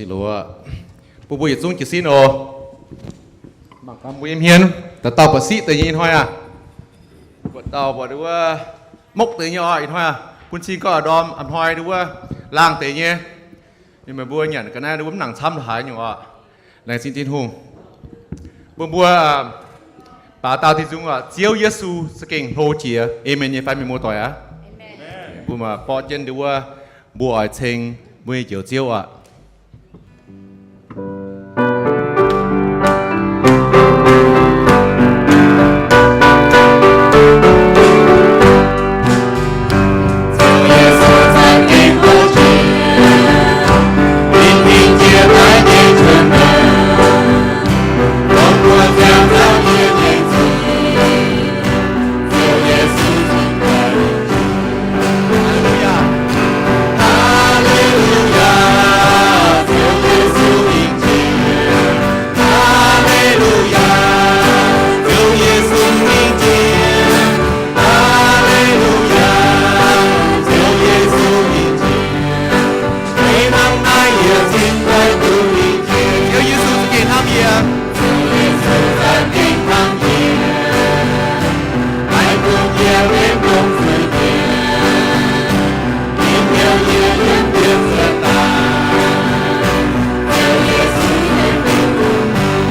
Bun mbuo yietc zungv jiez sin oc. Mangc gaax mbuo nyei hmien, dauh dauh buatc siqv deix nyei ih hnoi aac. Buatc dauh buatc wuov mokv deix nyei oc ih hnoi aac. Bun cing gorngv ndorm a'hnoi wuov laangh deix nyei. Meih mbuo nyanc ga'naaiv wuov mv nangc camv la'haaix nyungc oc. Laengz zingh Tin-Hungh. Bun mbuo baaux dauh diuh nzung oc. Ziouv Yesu za'gengh hlo jiex. Aamen nyei fai mienh muoz-doic aac? Bun mbuo borqv jienv ndau wuov, mbuo oix ceng mbuo nyei Njoux Ziouv oc.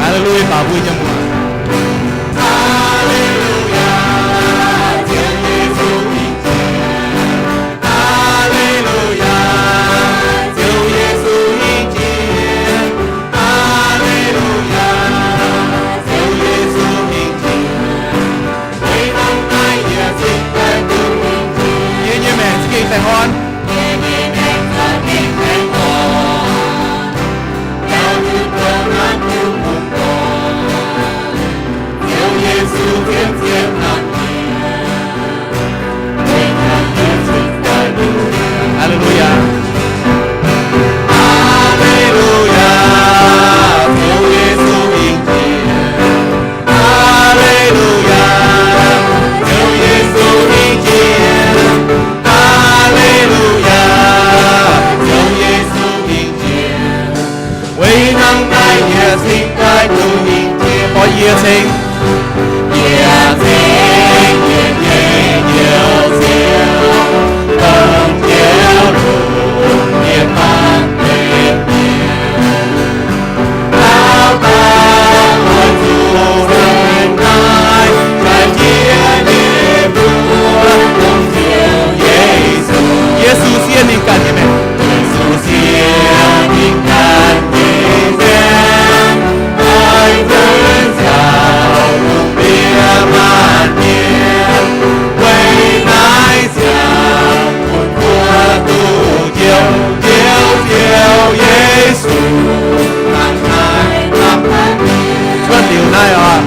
Aa le lu yie baaux mbuo nyei muoc. Yie nyei maengc za'gengh baengh orn. Aa le lu yie. Weic hnangv naaiv yie cingx daaih duqv hingh jiex, yie cingx, yie cingx, yie nyei Njoux Ziouv, dongh Njoux lungh mienh maanc benx mienh. Dauh dauh oix zuqc cingx daaih jaaix jiex nyei mbuox dongh Ziouv Yesu. Yesu siev ninh ganh nyei maengc. Yesu siev ninh ganh nyei maengc, daaih nzuonx nziaauc lungh ndiev maanc mienh. Weic naaiv ziangh bun mbuo duqv njoux Njoux Ziouv Yesu. Cuotv liuz naaiv oc.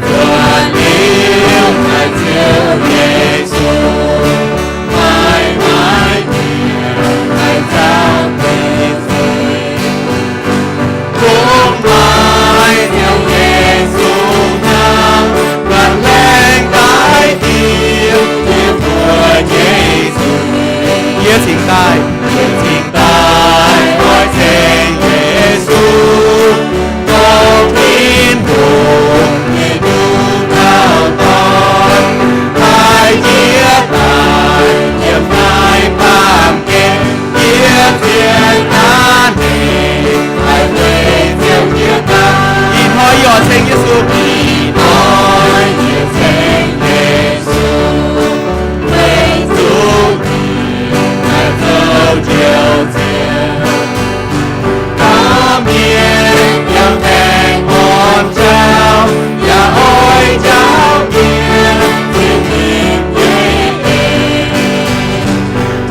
Cuotv liuz naaiv Ziouv Yesu, maiv maaih mienh haih nzauh ninh zuiz. Kungx maaih Ziouv Yesu hnangv, buatc laengz daaih diev, diev mbuo nyei zuiz. Yie cingx daaih, yie cingx daaih oix ceng Yesu, dongh Tin-Hungh nyei Duqv Dauh Dorn, daaih jiex daaih yiem naaiv baamh gen, yiem ziepc naaiv deic, daaih weic Ziouv jiex daaih. Ih hnoi yie oix ceng Yesu. Ih hnoi yie ceng Yesu, weic zuqc ninh haih zoux Njoux Ziouv. Gorngv mienh yangh baengh orn jauv, yaac oix njaaux mienh zinh mingh nyei en.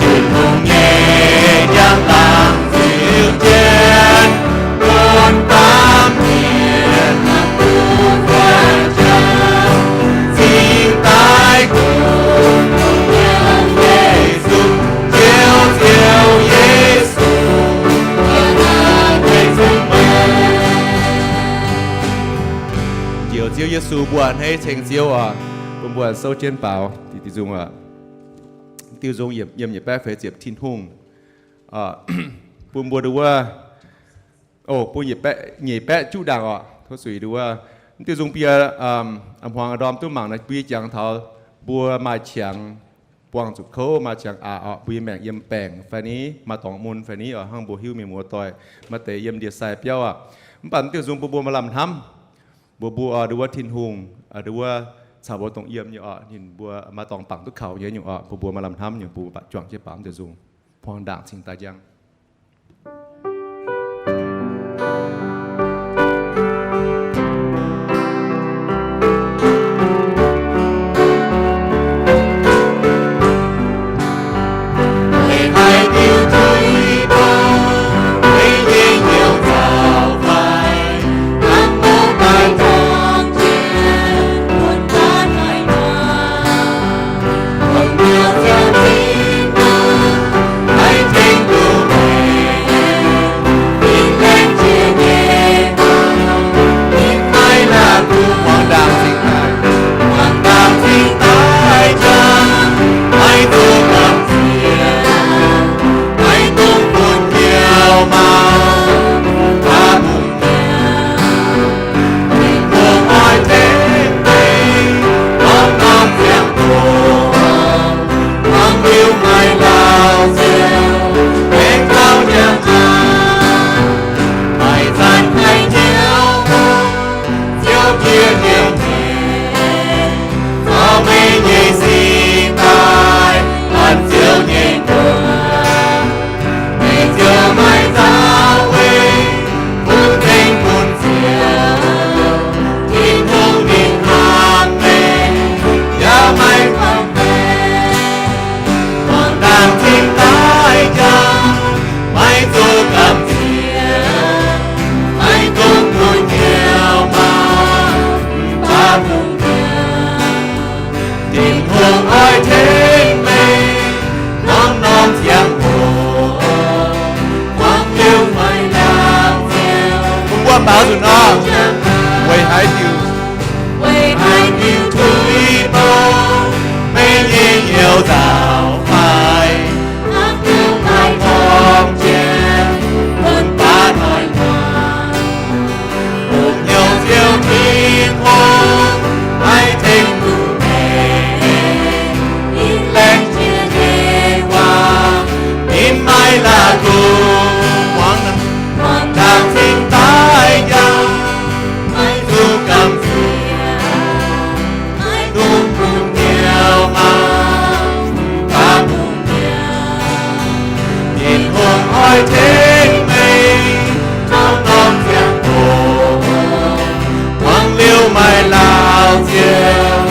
Tin-Hungh nyei njang-laangc ziux jienv bun baamh mienh mangc duqv buatc jauv, cingx daaih kungx dongh Njoux Yesu, Njoux Ziouv Yesu. Njoux Ziouv Yesu, mbuo a'hneiv ceng Ziouv oc. Bun mbuo souv jienv baaux diuh nzung oc. Diuh nzung yiem yietc baeqv feix ziepc, Tin-Hungh, bun mbuo nduov wuov O, mbuo nyeic baeqv, nyeic baeqv juqv ndaangc oc. Tov suix nduov. Mv diuh nzung bun yie, a'hmuangx ndorm duqv mangc naaiv, bun yie jangx taux mbuo maaih qangx buangh zuqc kouv, maaih qangx aqc oc, mbuo yiem maengc yiem baengc fai ni, maaih dorngx mun fai ni oc, hnangv mbuo hiuv mienh muoz-doic maaih deix yiem ndie-sai biauv aqv. Mv baac mv diuh nzung bun mbuo maaih lamh hnamv. Mbuo mbuox nduov wuov Tin-Hungh, nduov wuov caux mbuo dongh yiem nyei oc, ninh mbuo maaih dorngx bangc duqv kaux nyei nyungc oc, mbuo mbuox maaih lamh hnamv nyungc, mbuo baac juangc jienv baaux mv diuh nzung, hmuangx ndaangc cingx daaih njang. Mbuo baaux nzunc nor, weic haaix diuc? Weic haaix diuc tuix bou meih nyei hnyouv nzaaux faix? Hnangv duqv maaih torngv jiex bun baav noic hmuangx. Mbuo hnyouv Ziouv Tin-Hungh maiv tengx duqv meih, ninh laengz jiex nyei waac ninh maiv la'kuqv. Muangx, muangx dangh cingx daaih njang, maiv zuqc gamh nziex, maiv dungx bun hnyouv mangc baav bungx mi'aqv. Tin-Hungh oix tengx meih taux norm ziangh hoc, muangx liuz maaih laauc ziouc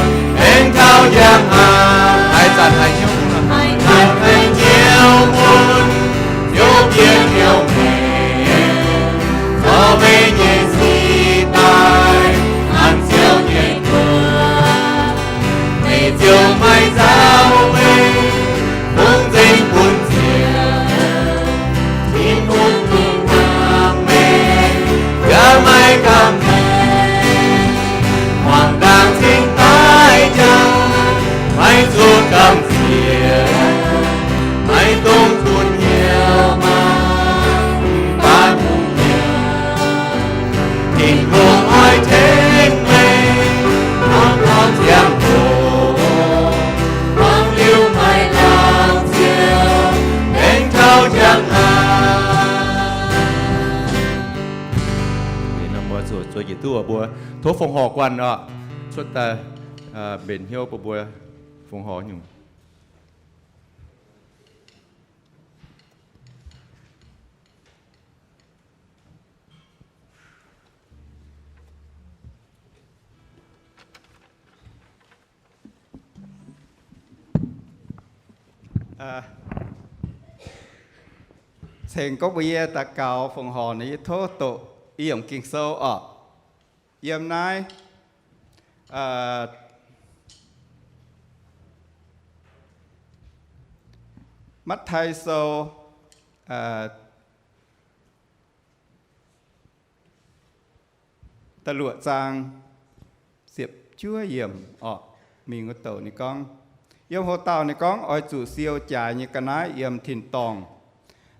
aengx taux njang aqv. Haaix zanc haaix hnyouv, haaix zanc haaix hnyouv mun, Ziouv bieqc hnyouv meih, zorc meih nyei sic daaih an Ziouv nyei guoqv. Meih Ziouv maiv nzauh meih, fungx nzengc bun Ziouv. Tin-Hungh mingh hnamv meih, yaac maiv gamh meih. Muangx dangh cingx daaih njang, maiv zuqc gamh nziex, maiv dungx bun hnyouv mangc baav bungx mi'aqv. Tin-Hungh oix tengx meih taux norm ziangh hoc, muangx liuz maaih laauc ziouc aengx taux njang aqv. Mbuo zuov njiec duqv mbuo tov fongc horc guanh oc. Cuotv daaih mbenc hnyouv bun mbuo fongc horc nyungc. Ceng gorngv mbuox yie daux gaux fongc horc nor, yie tov doqc i yiemc Ging-Sou oc. Yiem naaiv Matv^tai Sou da'luoqc zaang ziepc juov yiemc orqc, mingh wuov douc ninh gorngv, yiem hoc dauh ninh gorngv oix zuqc siou jaaix nyei ga'naaiv yiem tin-dorngh.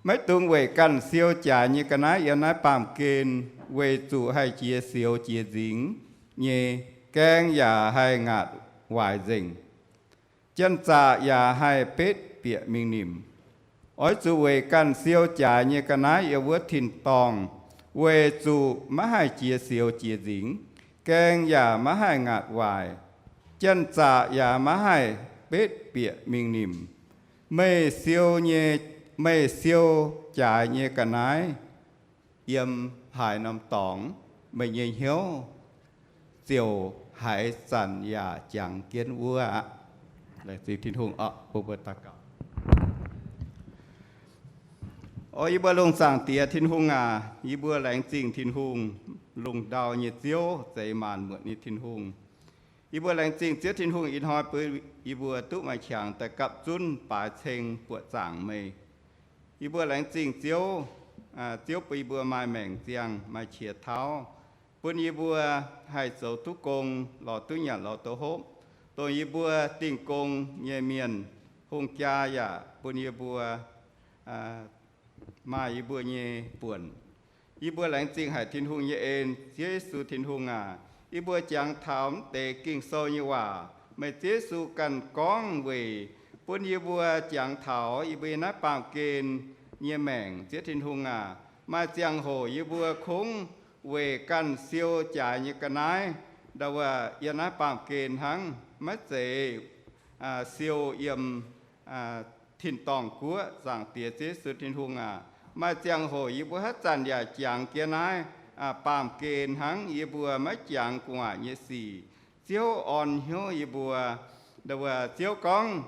Maiv dungx weic ganh siou jaaix nyei ga'naaiv yiem naaiv baamh gen, weic zuqc haih jiex sioux jiex nzingx nyei, gaeng yaac haih ngaatc waaic nzengc. Janx-zaqc yaac haih betv bieqc mingh nimc. Oix zuqc weic ganh siou jaaix nyei ga'naaiv yiem wuov tin-dorngh, weic zuqc maiv haih jiex sioux jiex nzingx, gaeng yaac maiv haih ngaatc waaic, janx-zaqc yaac maiv haih betv bieqc mingh nimc. Meih siou nyei, meih siou jaaix nyei ga'naaiv yiem haaix norm dorngx, meih nyei hnyouv ziouc haaix zanc yaac jangx jienv wuov aqv. Laengz zingh Tin-Hungh oc. Mbuo, mbuo daux gaux. O yie mbuo lungh zaangc Diex Tin-Hungh aac, yie mbuo laengz zingh Tin-Hungh lungh ndau nyei Ziouv, zeix maanc muotc nyei Tin-Hungh. Yie mbuo laengz zingh Ziouv Tin-Hungh ih hnoi bun yie mbuo duqv maaih qangx daaih gapv zunv baaix ceng buoqc zaangc meih. Yie mbuo laengz zingh Ziouv, Ziouv bun yie mbuo maaih maengc ziangh, maaih qiex tauv, bun yie mbuo haih zoux duqv gong, lorz duqv nyanc, lorz duqv hopv, dongh yie mbuo dingh gong nyei mienh. Hungh jaa yaac bun yie mbuo maaih yie mbuo nyei buonc. Yie mbuo laengz zingh haic Tin-Hungh nyei en, Ziouv Yesu Tin-Hungh aac. Yie mbuo jangx taux mv deix Ging-Sou nyei waac, meih Ziouv Yesu ganh gorngv weic bun yie mbuo jangx taux yie mbuo nyei naaiv baamh gen nyei maengc. Ziouv Tin-Hungh aac, maaih ziangh hoc yie mbuo kungx weic ganh siou jaaix nyei ga'naaiv, ndau wuov yiem naaiv baamh gen hnangv, maiv zeiz siou yiem tin-dorngh guoqv. Zaangc Diex Ziouv Yesu Tin-Hungh aac, maaih ziangh hoc yie mbuo haaix zanc yaac jangx jienv naaiv baamh gen hnangv, yie mbuo maiv jangx gu'nguaaic nyei sic. Ziouv orn hnyouv yie mbuo. Ndau wuov Ziouv gorngv,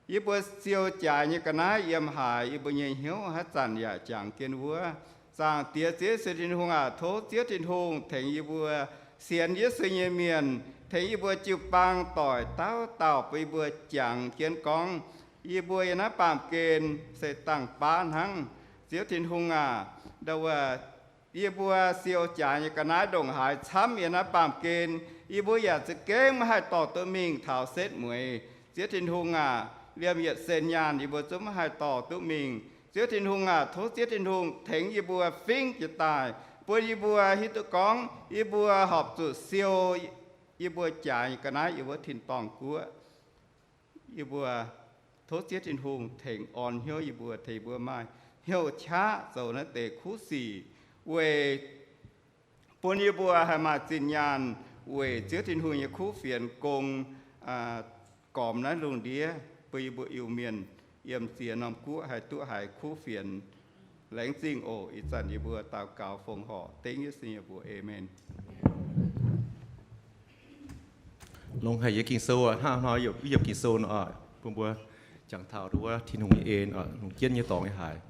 yie mbuo siou jaaix nyei ga'naaiv yiem haaix, yie mbuo nyei hnyouv haaix zanc yaac jangx jienv wuov. Zaangc Diex Ziouv Yesu Tin-Hungh aac, tov Ziouv Tin-Hungh tengx yie mbuo sienx Yesu nyei mienh, tengx yie mbuo jiu-baang doic dauh dauh bun yie mbuo jangx jienv gorngv, yie mbuo yiem naaiv baamh gen se dangh baav hnangv. Ziouv Tin-Hungh aac, ndau wuov yie mbuo siou jaaix nyei ga'naaiv ndongc haaix camv yiem naaiv baamh gen, yie mbuo yaac za'gengh maiv haih dorh duqv mingh taux setv mueiz. Ziouv Tin-Hungh aac, liemh yietc sen nyaanh yie mbuo zungv maiv haih dorh duqv mingh. Ziouv Tin-Hungh aac, tov Ziouv Tin-Hungh tengx yie mbuo fingv jiez daaih, bun yie mbuo hiuv duqv gorngv yie mbuo horpc zuqc siou yie mbuo jaaix nyei ga'naaiv yiem wuov tin-dorngh guoqv. Yie mbuo tov Ziouv Tin-Hungh tengx orn hnyouv yie mbuo, tengx yie mbuo maaih hnyouv qaqv zoux naaiv deix kuv sic, weic bun yie mbuo haih maaih zinh nyaanh weic Ziouv Tin-Hungh nyei kuv fienx gong, gormx naaiv lungh ndiev, bun yie mbuo Iu-Mienh yiem ziex norm guoqv haih duqv haiz kuv fienx. Laengz zingh oc. Ih zanc yie mbuo daux gaux fongc horc dengv Yesu nyei mbuox, Aamen. Longc haic yie Ging-Sou, hnangv hnoi yiem Ging-Sou nor, bun mbuo jangx taux wuov Tin-Hungh nyei en, longc jienv nyei dorngx nyei haic.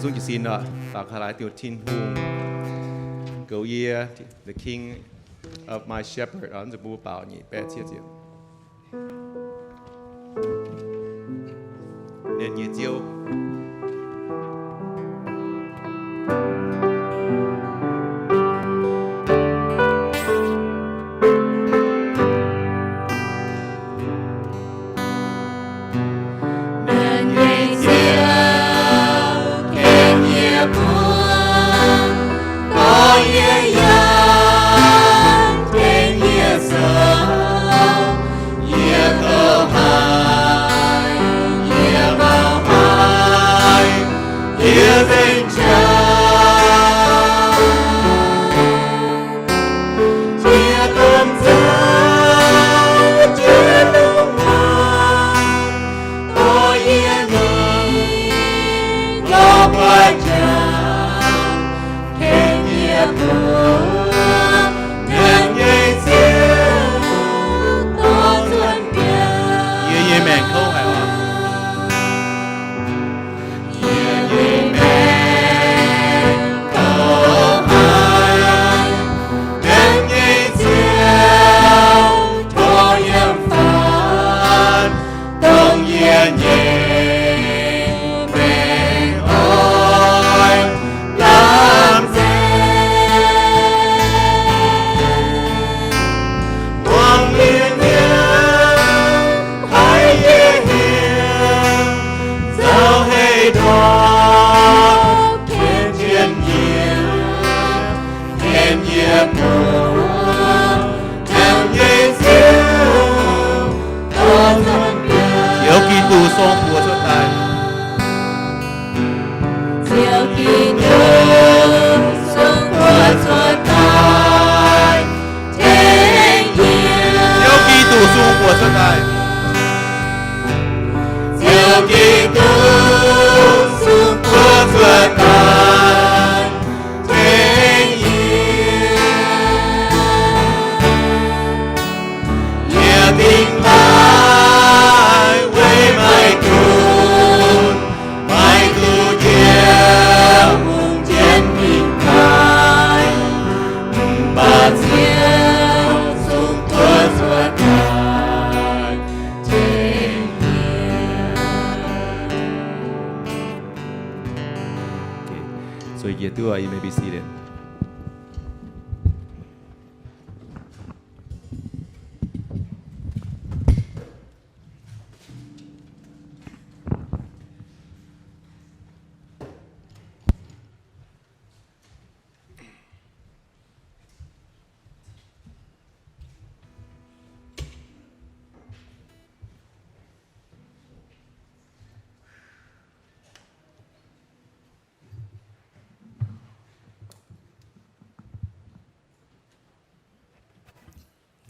Zungv jiez sin oc. Baaux gaax laaix diuh Tin-Hungh goux yie, the King of my shepherd oc. Mv zuqc mbuo baaux nyic baeqv cietv ziepc. Nernh nyei Ziouv. Nernh nyei Ziouv, tengx yie buov, dorh yie yangh, tengx yie zoux, yie kouv haic, yie mauv haic, yie nzengc jaax. Jiex domh nzauh, jiex domh waanc, dorh yie mingh lorz guaix jaax, tengx yie buov, Nernh nyei Ziouv, dorh cuotv biaa. Yie nyei maengc kouv haic oc. Yie nyei maengc kouv haic, Nernh nyei Ziouv, tov yiem faanv, dongh yie nyei maengc oix lamh nzengc. Muangx yie hnyouv, haiz yie heuc, zoux heh ndorm, ken jienv yie, ken yie buov, Nernh nyei Ziouv, Ziouv Giduc, sung buoz cuotv daaih. Ziouv Giduc, sung buoz cuotv daaih, tengx yie. Ziouv Giduc, sung buoz cuotv daaih. Ziouv Giduc, sung buoz cuotv daaih, tengx yie. Yie dingh daaih weic maiv gunv, maiv duqv Ziouv hungh jienv mingh daaih, mv baac Ziouv zungv buoz cuotv daaih tengx yie. Okay. So you do, uh, you may be seated.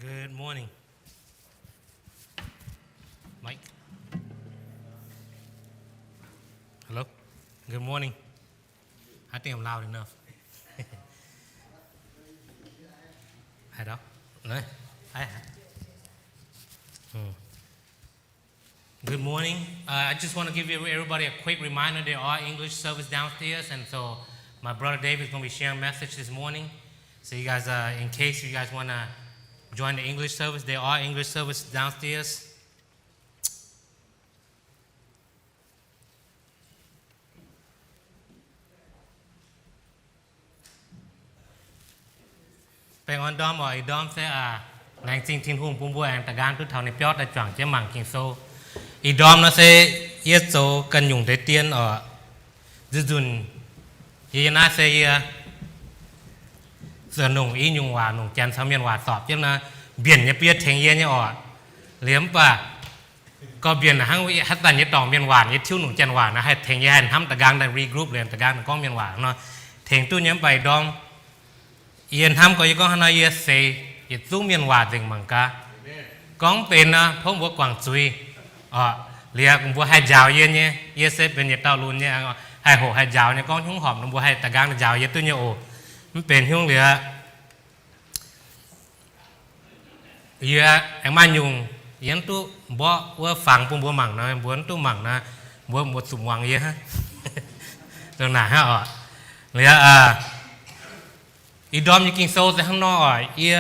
Good morning. Mic. Hello? Good morning. I think I'm loud enough. I don't. No? I, hmm. Good morning. Uh, I just want to give you, everybody, a quick reminder, there are English service downstairs, and so my brother David is gonna be sharing a message this morning. So you guys, uh, in case you guys wanna join the English service, there are English service downstairs. Baengh orn ndorm oc, ih ndorm se, aa, laengz zingh Tin-Hungh bun mbuo aengx da'nqaang duqv taux ninh biauv daaih juangc jienv mangc Ging-Sou. Ih ndorm nor se yie zoux ganh nyungc deix dien oc. Nzunc nzunc yie, yie naaiv se yie zuqc nongc i nyungc waac, nongc janx caux mienh waac zorpc jienv naaiv, mbienc nyei bun yie tengx yie nyei oc. Liuz mv baac gorx-mbienc hnangv haaix zanc yie dorngc mienh waac, yie tiuv nongc janx waac naaiv haih tengx yie haih hnamv da'nqaang daaih regroup liuz da'nqaang gorngv mienh waac nor, tengx duqv nyei. Mv baac ih ndorm yie hnamv gorx, yie gorngv hnangv nor, yie seix yietc zungv mienh waac nzengc mangc gaax. Gorngv mv benx nor, tov mbuo guangc zuiz oc. Liuz mbuo haih njaaux yie nyei, yie se benx yietc dauh lunx nyei, haih hoqc haih njaaux nyei, gorngv hnyouv horpc nor mbuo haih da'nqaang njaaux yie duqv nyei oc. Mv benx hnyouv liuz yie aengx maaih nyungc yie mv duqv mborqv wuov fangx bun mbuo mangc nor, mbuo mv duqv mangc nor, mbuo, mbuo zuqc muangx yie hnangv. Dongh naaic hnangv oc. Liuz, ih ndorm nyei Ging-Sou se hnangv nor oc. Yie,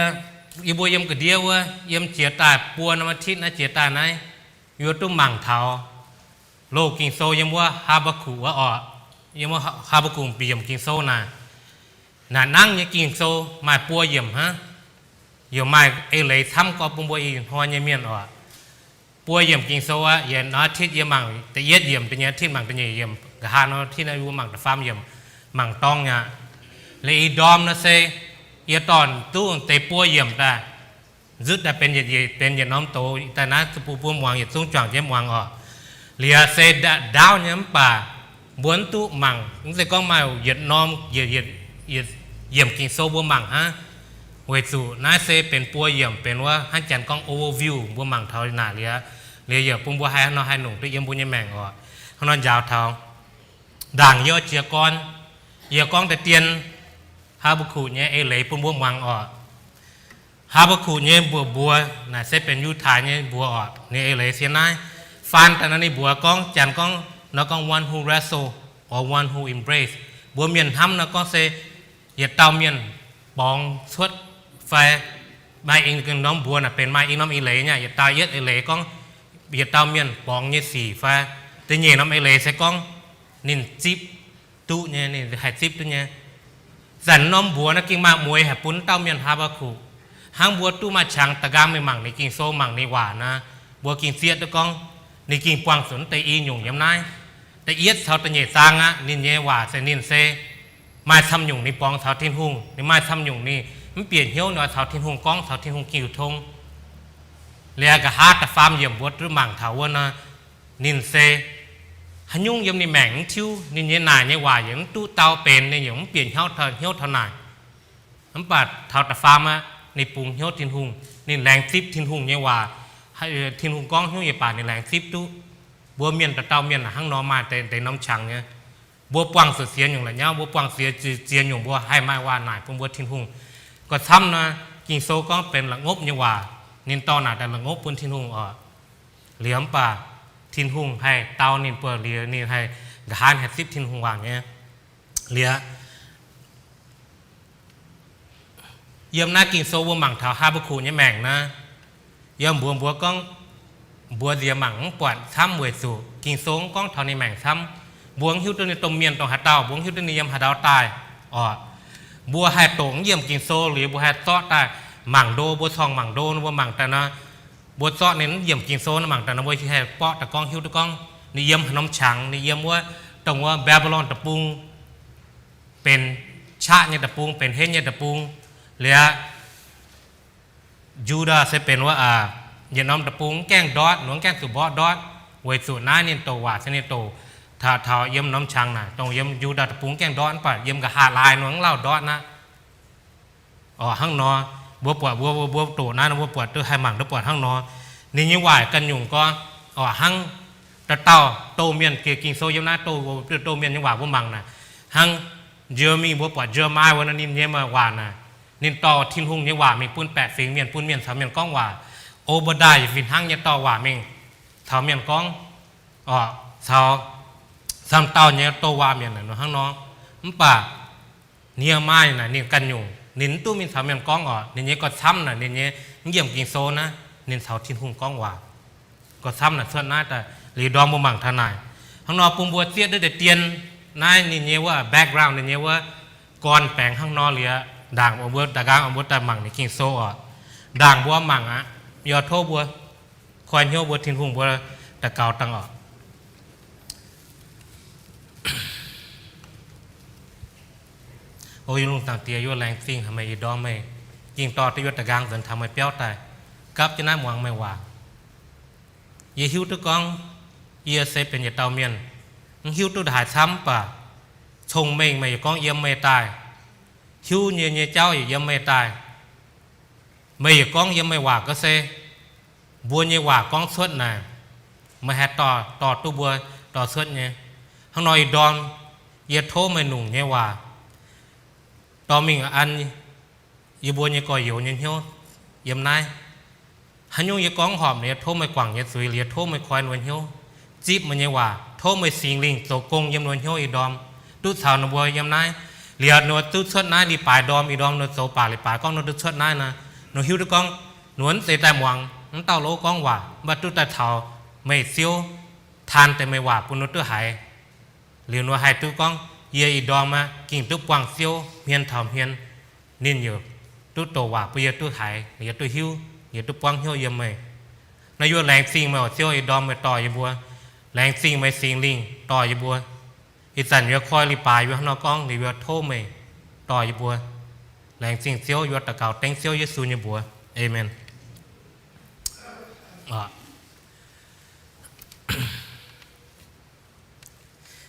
yie mbuo yiem ga'ndiev wuov, yiem jiex daaih buo norm อาทิตย์ naaiv, jiex daaih naaiv, yie mbuo duqv mangc taux loz Ging-Sou yiem wuov Haa^mbaa^gukc wuov oc. Yiem wuov Haa^mbaa^gukc yiemc Ging-Sou naaic, naaic nangv nyei Ging-Sou maaih buo yiemc hnangv. Yaac maaih eix leiz camv gorqv bun mbuo ih hnoi nyei mienh oc. Buo yiemc Ging-Sou aqv. Yietc norm อาทิตย์ yie mangc da'yietv yiemc, da'nyeic อาทิตย์ mangc da'nyeic yiemc, nqa'haav norm อาทิตย์ naaiv yie mbuo mangc da'faam yiemc, mangc dorngx aqv. Liuz ih ndorm naaiv se yie dorh duqv deix buo yiemc daaih, nzutv daaih benx yietc, benx yietc norm doz daaih naaiv bun mbuo muangx, yietc zungv juangc jienv muangx oc. Liuz se ndaauv nyei mv baac mbuo mv duqv mangc, mv zeiz gorngv maaih yietc norm yiemc Ging-Sou mbuo mangc hnangv. Weic zuqc naaiv se benx buo yiemc, benx wuov hnangv janx gorngv overview, mbuo mangc taux naaic liuz, liuz yaac bun mbuo haih hnangv nor haih nungc duqv yiem mbuo nyei maengc oc. Hnangv nor njaaux taux ndaangc yie oix jiez gorn, yie gorngv deix dien Haa^mbaa^gukc nyei eix leiz bun mbuo muangx oc. Haa^mbaa^gukc nyei mbuox mbuox naaic se benx Yiutai nyei mbuox oc. Ninh eix leiz se naaiv. Faan daaih nor ninh mbuox gorngv, janx gorngv nor gorngv one who wrestle or one who embrace. Mbuo mienh hnamv nor gorngv se yietc dauh mienh borngz cuotv fai maaih ih norm mbuox naaic benx maaih ih norm eix leiz nyei. Yietc dauh yietv eix leiz gorngv yietc dauh mienh borngz nyei sic fai da'nyeic norm eix leiz se gorngv ninh zipv duqv nyei, ninh haih zipv duqv nyei. Zanc norm mbuox naaiv ging maaih mueix haic bun dauh mienh Haa^mbaa^gukc. Hnangv mbuo duqv maaih qangx da'nqaang mingh mangc ninh Ging-Sou, mangc ninh waac naaiv, mbuo ging zieqv duqv gorngv ninh ging buangh zuqc deix i nyungc yiem naaiv. Da'yietv caux da'nyeic zaang aqv, ninh nyei waac se ninh se maaih camv nyungc ninh borngz caux Tin-Hungh, ninh maaih camv nyungc ninh mv bieqc hnyouv ninh oix caux Tin-Hungh gorngv, caux Tin-Hungh ging tong. Liuz nqa'haav da'faam yiemc mbuo duqv mangc taux wuov nor, ninh se haaix nyungc yiem ninh maengc mv tiuv, ninh nyei naaic nyei waac yaac mv duqv dau benx, ninh yaac mv bieqc hnyouv taux naaic. Mv baac taux da'faam aqv, ninh bungx hnyouv Tin-Hungh, ninh laengz zipv Tin-Hungh nyei waac. Tin-Hungh gorngv hnyouv nyei baac ninh laengz zipv duqv. Mbuo mienh dauh dauh mienh hnangv nor maaih deix norm qangx nyei. Mbuo buangh zuqc ziex nyungc la'nyauv, mbuo buangh ziex, ziex nyungc mbuo haih maaih waac naaic bun mbuo Tin-Hungh. Gorqv camv nor, Ging-Sou gorngv benx la'ngopv nyei waac, ninh dorh naaic daaih la'ngopv bun Tin-Hungh oc. Liuz mv baac Tin-Hungh haih dau ninh buoz-liuz, ninh haih nqa'haav haih zipv Tin-Hungh waac nyei. Liuz yiem naaiv Ging-Sou mbuo mangc taux Haa^mbaa^gukc nyei maengc naaiv, yiem mbuox mbuo gorngv mbuox nziex mangc mv buatc camv weic zuqc Ging-Sou mv gorngv taux ninh maengc camv. Mbuo mv hiuv duqv ninh domh mienh dongh haaix dauh, mbuo mv hiuv duqv ninh yiem haaix dauh daaih oc. Mbuo haih doqc mv yiemc Ging-Sou liuz, mbuo haih zorqv daaih mangc ndo, mbuo corngh mangc ndo nor, mbuo mangc daaih nor, mbuo zorqv ninh mv yiemc Ging-Sou nor mangc daaih nor, mbuo haih borqv daaih gorngv hiuv duqv gorngv ninh yiem haaix norm qangx, ninh yiem wuov dongh wuov Mbaa^mbi^lon deic-bung, benx qaqv nyei deic-bung, benx henv nyei deic-bung. Liuz Yu^ndaa se benx wuov yietc norm deic-bung mv gaengh ndortv, ninh mv gaengh zuqc mborqv ndortv, weic zuqc naaiv ninh douc waac se ninh douc taux, taux yiem norm qangx naaic, dongh yiem Yu^ndaa deic-bung mv gaengh ndortv, mv baac yiem nqa'haav laai ninh mv lauh ndortv aqv. Oc, hnangv nor, mbuo buatc mbuo, mbuo doqc naaiv nor mbuo buatc duqv haih mangc duqv buatc hnangv nor. Ninh nyei waac ganh nyungc gorngv, oc, hnangv dauh dauh doh mienh, Ging-Sou yiem naaiv doh, doh mienh nyei waac mbuo mangc naaic, hnangv Ye^le^mi, mbuo buatc Ye^le^mi wuov nor, ninh nyei waac naaic, ninh dorh Tin-Hungh nyei waac mingh bun baeqc fingx mienh, bun mienh caux mienh gorngv waac. O^mba^ndaa yaac fih hnangv nyei dorh waac mingh caux mienh gorngv, oc, caux camv dauh nyei doh waac mienh naaic hnangv nor. Mv baac Ni^he^mai naaic ninh ganh nyungc ninh mv duqv mingh caux mienh gorngv oc. Ninh nyei gorqv-camv naaic, ninh nyei mv yiemc Ging-Sou naaiv, ninh caux Tin-Hungh gorngv waac. Gorqv-camv naaic cuotv naaiv daaih liuz ndorm mbuo mangc taux naaic. Hnangv nor bun mbuo zieqv duqv deix dien naaiv ninh nyei wuov background, ninh nyei wuov gorn baengx hnangv nor liuz, ndaangc mbuo da'nqaang mbuo daaih mangc ninh Ging-Sou oc. Ndaangc mbuo mangc aqv, yie tov mbuo koi hnyouv mbuo Tin-Hungh mbuo daux gaux dangh oc. O yie lungh zaangc Diex, yie laengz zingh haic meih ih ndorm meih ging dorh duqv yie da'nqaang nzuonx taux meih biauv daaih, gapv jienv naaiv muangx meih waac. Yie hiuv duqv gorngv yie se benx yietc dauh mienh, mv hiuv duqv haaix camv, mv baac cong-mengh meih yaac gorngv yiem meih daaih, hiuv nyei nyei jauv yaac yiem meih daaih. Meih yaac gorngv yiem meih waac ga'se, mbuo nyei waac gorngv cuotv naaic, meih haih dorh, dorh duqv mbuo dorh cuotv nyei. Hnangv nor ih ndorm yie tov meih nungc nyei waac dorh mingh an yie mbuo nyei gorx-youz nyei hnyouv yiem naaiv. Haaix nyungc yie gorngv horpc, yie tov meih guangc nyei zuiz, yie tov meih koi ninh mbuo hnyouv, zipv meih nyei waac, tov meih Singx Lingh zoux gong yiem ninh mbuo hnyouv ih ndorm. duqv caux ninh mbuo yiem naaiv. Liuz ninh mbuo duqv cuotv naaiv, li baaix ndorm i ndorm ninh mbuo zoux baac li baaix gorngv ninh mbuo duqv cuotv naaiv nor, ninh mbuo hiuv duqv gorngv ninh mbuo mv zeiz daaih muangx mv dauh lov gorngv waac, mv baac duqv daaih caux meih Ziouv taan deix meih waac bun ninh mbuo duqv haiz. Liuz ninh mbuo haih duqv gorngv, yie ih ndorm aqv, ging duqv buangh Ziouv hmien taux hmien. Ninh yaac duqv doqc waac bun yie duqv haiz, yie duqv hiuv, yie duqv buangv hnyouv yiem meih. Naaiv yie laengz zingh meih oc Ziouv, ih ndorm meih dorh yie mbuo. Laengz zingh meih Singx Lingh dorh yie mbuo. Ih zanc yie koi li baaix yie hnangv nor gorngv, liuz yie tov meih dorh yie mbuo. Laengz zingh Ziouv, yie daux gaux dengv Ziouv Yesu nyei mbuox. Aamen.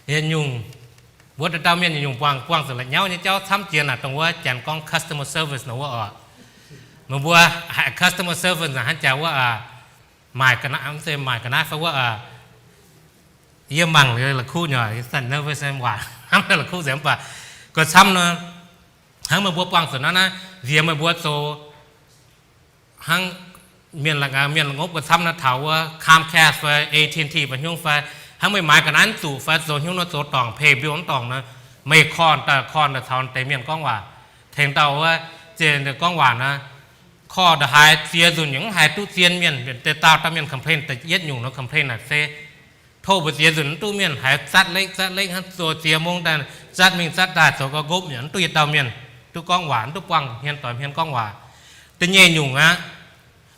Yietc nyungc, mbuo dauh dauh mienh yietc nyungc buangh, buangh zuqc la'nyauv nyei jauv camv jiex naaic, dongh wuov janx gorngv customer service nor wuov oc. Meih mbuo haiz customer service naaic hnangv jaax wuov, maaic ga'naaiv, mv zeiz maaic ga'naaiv fai wuov, yie mangc liuz la'kuqv nyei, nervous waac hnamv la'kuqv nzengc mv baac, gauh camv nor, hnangv meih mbuo buangh zuqc naaiv naaiv, nziex meih mbuo zoux hnangv mienh, mienh la'ngopv gauh camv naaiv taux wuov Comcast fai A T and T fai haaix nyungc fai, hnangv meih maaiz ga'naaiv mv zuqc fai zoux haaix nyungc nor, zoux dorngc, pay bill mv dorngc nor, meih korv daaih korv daaih caux deix mienh gorngv waac, tengx dauh wuov, zeiz gorngv waac naaiv, korv daaih haiz ziex nzunc yaac mv haiz duqv zien mienh. Deix dauh dauh mienh complain, da'yietv nyungc nor complain naaic se tov mbuo ziex nzunc mv duqv mienh, haiz zatv lekv zatv lekv hnangv, zoux ziex mong daaih zatv mingh zatv daaih, zoux gauh ngopv yaac mv duqv yietc dauh mienh duqv gorngv waac, mv duqv buangh hmien doic hmien gorngv waac. Da'nyeic nyungc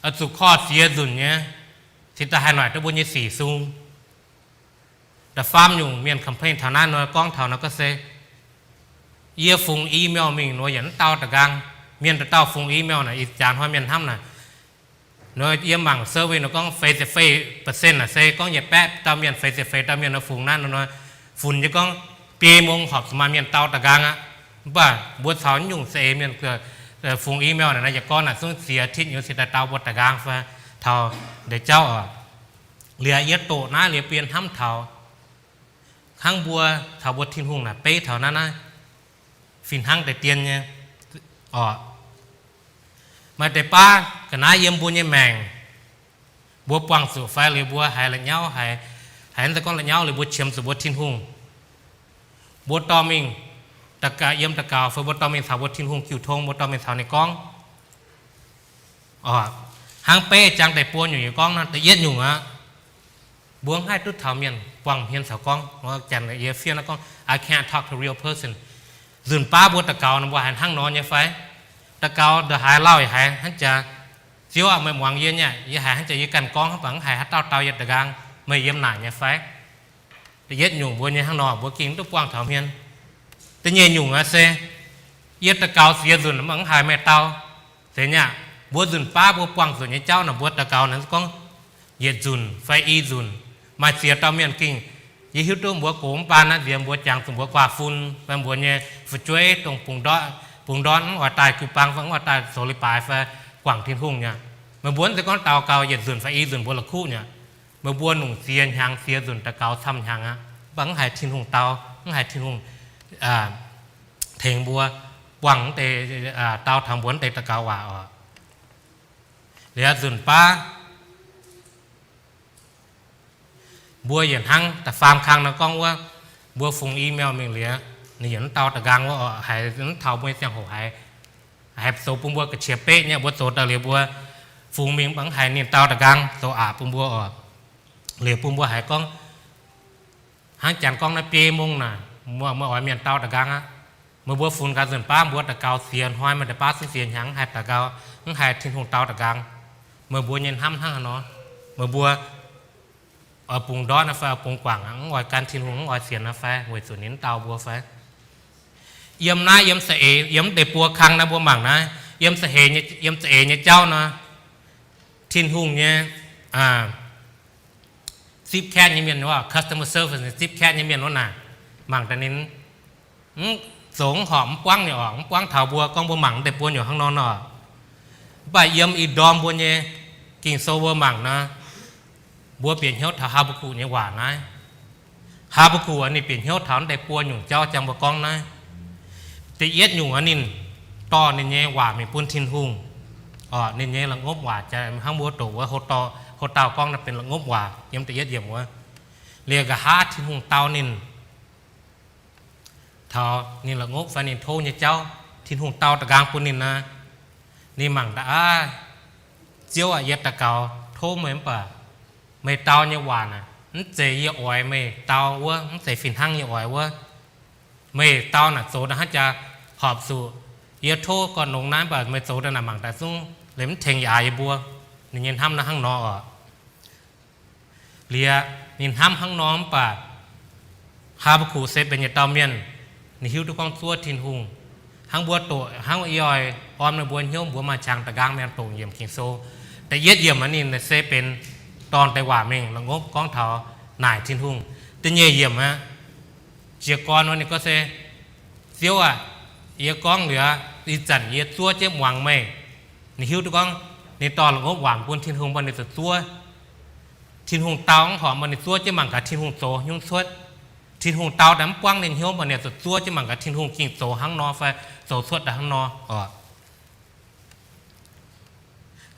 aqv, zuqc korv ziex nzunc nyei, cingx daaih haih noic duqv mbuo nyei sic sung. Da'faam nyungc mienh complain taux naaiv nor gorngv taux nor gorngv se, yie fungx email mingh nor yaac mv dau da'nqaang. Mienh dauh dauh fungx email naaic, ih jaax hnoi mienh hnamv naaic, nor yie mangc survey nor gorngv feix ziepc feix percent naaic se gorngv yietc baeqv dauh mienh, feix ziepc feix dauh mienh nor fungx naaiv nor, funx nyei gorngv biei mong horpc zuqc maaih mienh dau da'nqaang aqv. Mv baac mbuo caux nyungc za'eix mienh fungx email naaic, yietc gorn naaic zungv ziex aengx nyei cingx daaih dau mbuo da'nqaang fai taux ndeic jauv oc. Liuz yie doqc naaiv liuz bun yie hnamv taux hnangv mbuo caux mbuo Tin-Hungh naaic beiv taux naaiv naaiv fih hnangv deix dien nyei oc. Maaih deix baav ga'naaiv yiem mbuo nyei maengc, mbuo buangh zuqc fai liuz mbuo haiz la'nyauv, haiz, haiz hnangv gorngv la'nyauv liuz mbuo qiemx zuqc mbuo Tin-Hungh. Mbuo dorh mingh daux gaux, yiem daux gaux fai mbuo dorh mingh caux mbuo Tin-Hungh jiu tong, mbuo dorh mingh caux ninh gorngv. Hnangv beiv jangx deix buo nyungc nyei gorngv nor, da'yietv nyungc aqv, mbuo mv haih duqv taux mienh buangh hmien caux gorngv. Janx yie fiev naaiv gorngv, I can't talk to real person. Nzunc baav mbuo daux gaux nor mbuo haiz hnangv nor nyei fai? Daux gaux ndongc haaix lauh yaac haiz hnangv jaax, Ziouv aac, meih muangx yie nyei aqv. Yie haiz hnangv jaax yie ganh gorngv, mv baac mv haiz haaix dauh dau yie da'nqaang. Meih yiem naaic nyei fai? Da'yietv nyungc mbuo nyei hnangv nor, mbuo gengh duqv buangh taux hmien. Da'nyeic nyungc aqv se, yie daux gaux ziex nzunc mv baac mv haiz meih dau. Zeiz nyei aqv, mbuo nzunc baav mbuo buangh zuqc nyei jauv naaic, mbuo daux gaux naaic gorngv yietc nzunc fai i nzunc. Maaih ziex dauh mienh gengh, yie hiuv duqv mbuo gox mv baan naaiv nziex mbuo jangx zuqc mbuo guaax fun fai mbuo nyei fu'jueiv dongh bungx ndortv, bungx ndortv mv oix daaih jiu-baang fai mv oix daaih zoux leiz-baaix fai guangc Tin-Hungh nyei aqv. Meih mbuo mv zeiz gorngv daux gaux yietc nzunc fai i nzunc mbuo la'kuqv nyei aqv. Meih mbuo nungc ziex hnyangx, ziex nzunc daux gaux camv hnyangx aqv, mv baac mv haiz Tin-Hungh dau, mv haiz Tin-Hungh tengx mbuo buangh deix, dau taux mbuo deix daux gaux waac oc. Liuz nzunc baav mbuo yietc hnangv da'faam kang nor gorngv wuov, mbuo fungx email mingh liuz, ninh yietc mv dau da'nqaang wuov oc, haiz mv taux mbuo nyei ziangh hoc haiz, haiz zoux bun mbuo ga'qiex beqv nyei. Mbuo zoux daaih liuz mbuo fungx mingh mv baac mv haiz ninh dau da'nqaang, zoux aqc bun mbuo oc. Liuz bun mbuo haiz gorngv, hnangv janx gorngv naaiv biei mong naaic, meih oix mienh dau da'nqaang aqv. Meih mbuo fungx gaax nzunc baav mbuo daux gaux ziex hnoi, maaih deix baav zungv ziex hnyangx mv haiz daux gaux, mv haiz Tin-Hungh dau da'nqaang. Meih mbuo nyei hnamv hnangv haaix nor? Meih mbuo oix bungx ndortv naaiv fai oix bungx guangc aqv, mv oix gan Tin-Hungh, mv oix sienx naaiv fai weic zuqc ninh mv dau mbuo fai? Yiem naaiv, yiem za'eix, yiem deix buo kang naaiv mbuo mangc naaiv, yiem za'eix nyei, yiem za'eix nyei jauv nor, Tin-Hungh nyei zipv kaeqv nyei mienh wuov, customer service zipv kaeqv nyei mienh wuov naaic, mangc daaih ninh mv zoux mv horpc, mv buangv nyei oc, mv buangv taux mbuo gorngv mbuo mangc deix buo nyungc hnangv nor nor. Mv baac yiem ih ndorm mbuo nyei Ging-Sou mbuo mangc nor, mbuo bieqc hnyouv taux Haa^mbe^gukc nyei waac naaiv. Haa^mbe^gukc ninh bieqc hnyouv taux deix buo nyungc jauv jangx mbuo gorngv naaiv. Da'yietv nyungc aqv, ninh dorh ninh nyei waac mingh bun Tin-Hungh. Oc, ninh nyei la'ngopv waac jaax hnangv mbuo doqc wuov, houv dauh gorngv naaiv benx la'ngopv waac yiem da'yietv yiemc wuov. Liuz nqa'haav Tin-Hungh dau ninh. taux ninh la'ngopv fai ninh tov nyei jauv, Tin-Hungh dau da'nqaang bun ninh nor, ninh mangc daaih, Aav, Ziouv aac, yie daux gaux tov meih mv baac meih dau nyei waac naaic mv zeiz yie oix meih dau wuov, mv zeiz fih hnangv yie oix wuov. Meih dau naaic zoux daaih hnangv jaax horpc zuqc yie tov gorn-nongx naaiv, mv baac meih zoux daaih naaic mangc daaih zungv liemh mv tengx yaac yie mbuo. Ninh nyei hnamv naaiv hnangv nor oc. Liuz ninh hnamv hnangv nor mv baac Haa^mbaa^gukc se benx yietc dauh mienh, ninh hiuv duqv gorngv zuov Tin-Hungh. Hnangv mbuo doqc, hnangv yie oix orn meih mbuo hnyouv, mbuo maaih qangx da'nqaang mienh doqc yiemc Ging-Sou. Da'yietv yiemc aqv, ninh se benx dorn deix waac mingh la'ngopv gorngv taux naaic Tin-Hungh. Da'nyeic yiemc aqv, jiez gorn wuov ninh gorngv se, Ziouv aac, yie gorngv liuz, ih zanc yie zuov jienv muangx meih. Ninh hiuv duqv gorngv ninh dorh la'ngopv waac bun Tin-Hungh, mv baac ninh zuqc zuov. Tin-Hungh dau mv horpc, mv baac ninh zuov jienv mangc gaax Tin-Hungh zoux nyungc cuotv. Tin-Hungh dau daaih mv buangv ninh hnyouv, mv baac ninh zuqc zuov jienv mangc gaax Tin-Hungh gengh zoux hnangv nor fai zoux cuotv daaih hnangv nor oc.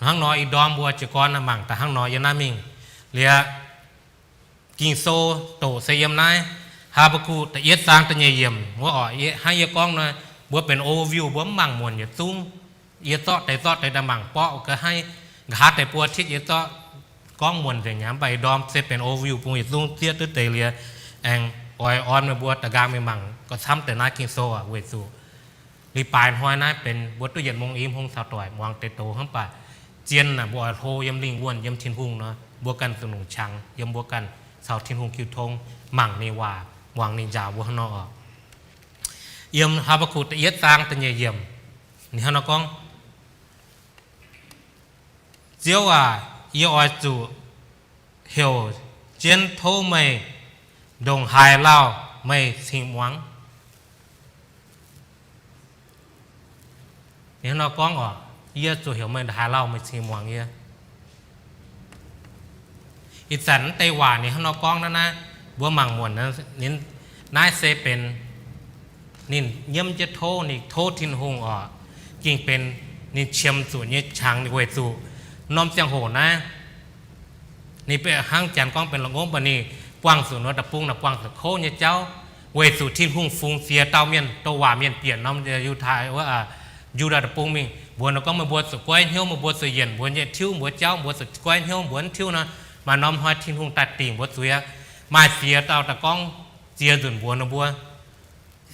Hnangv nor ih ndorm mbuo jiez gorn mangc daaih hnangv nor yiem naaiv mingh. Liuz Ging-Sou doqc se yiem naaiv Haa^mbaa^gukc da'yietv zaang da'nyeic yiemc wuov oc. Hnangv yie gorngv nor, mbuo benx overview, mbuo mv mangc muonc yietc zungv. Yie zorqv deix zorqv deix daaih mangc borqv ga'haiv, nqa'haav deix buo titv yie zorqv gorngv muonc nzengc nyei, mv baac ih ndorm se benx overview bun yietc zungv zieqv duqv deix liuz, aengx oix orn meih mbuo da'nqaang mingh mangc gauh camv deix naaiv Ging-Sou oc. Weic zuqc li baaix hnoi naaiv benx mbuo duqv yietc mong i hmong caux doic muangx deix doz hnangv, mv baac zien naaic mbuo oix hlo yiem lingh wuonh yiem Tin-Hungh nor, mbuo ganh zuqc longc qangx yiem mbuo ganh caux Tin-Hungh jiu tong, mangc ninh waac, muangx ninh njaaux mbuo hnangv nor oc. Yiem Haa^mbaa^gukc da'yietv zaang da'nyeic yiemc, ninh hnangv nor gorngv, Ziouv aac, yie oix zuqc heuc jienv tov meih ndongc haaix lauh meih cingx muangx. Ninh hnangv nor gorngv oc, yie zuqc heuc meih ndongc haaix lauh meih cingx muangx yie. Ih zanc naaiv deix waac ninh hnangv nor gorngv naaiv naaiv, mbuo mangc muonc, naaiv se benx ninh nyiemv jienv tov, ninh tov Tin-Hungh oc, gengh benx ninh qiemx zuqc nyei qangx. Ninh weic zuqc norm ziangh hoc naaiv ninh beiv hnangv janx gorngv benx la'ngopv, mv baac ninh buangh zuqc nor deic-bung naaic buangh zuqc kouv nyei jauv, weic zuqc Tin-Hungh fungx ziex dauh mienh, douc waac mienh bieqc norm Yiutai wuov, Yu^ndaa deic-bung mingh, mbuox ninh gorngv, meih mbuo zuqc goiv hnyouv, meih mbuo zuqc yienc mbuo nyei tiuv, mbuo jauv, mbuo zuqc goiv hnyouv, mbuo mv tiuv nor, maaih norm hnoi Tin-Hungh daaih dingc mbuo zuiz aqv. Maaih ziex dauh daaih gorngv ziex nzunc mbuox ninh mbuo.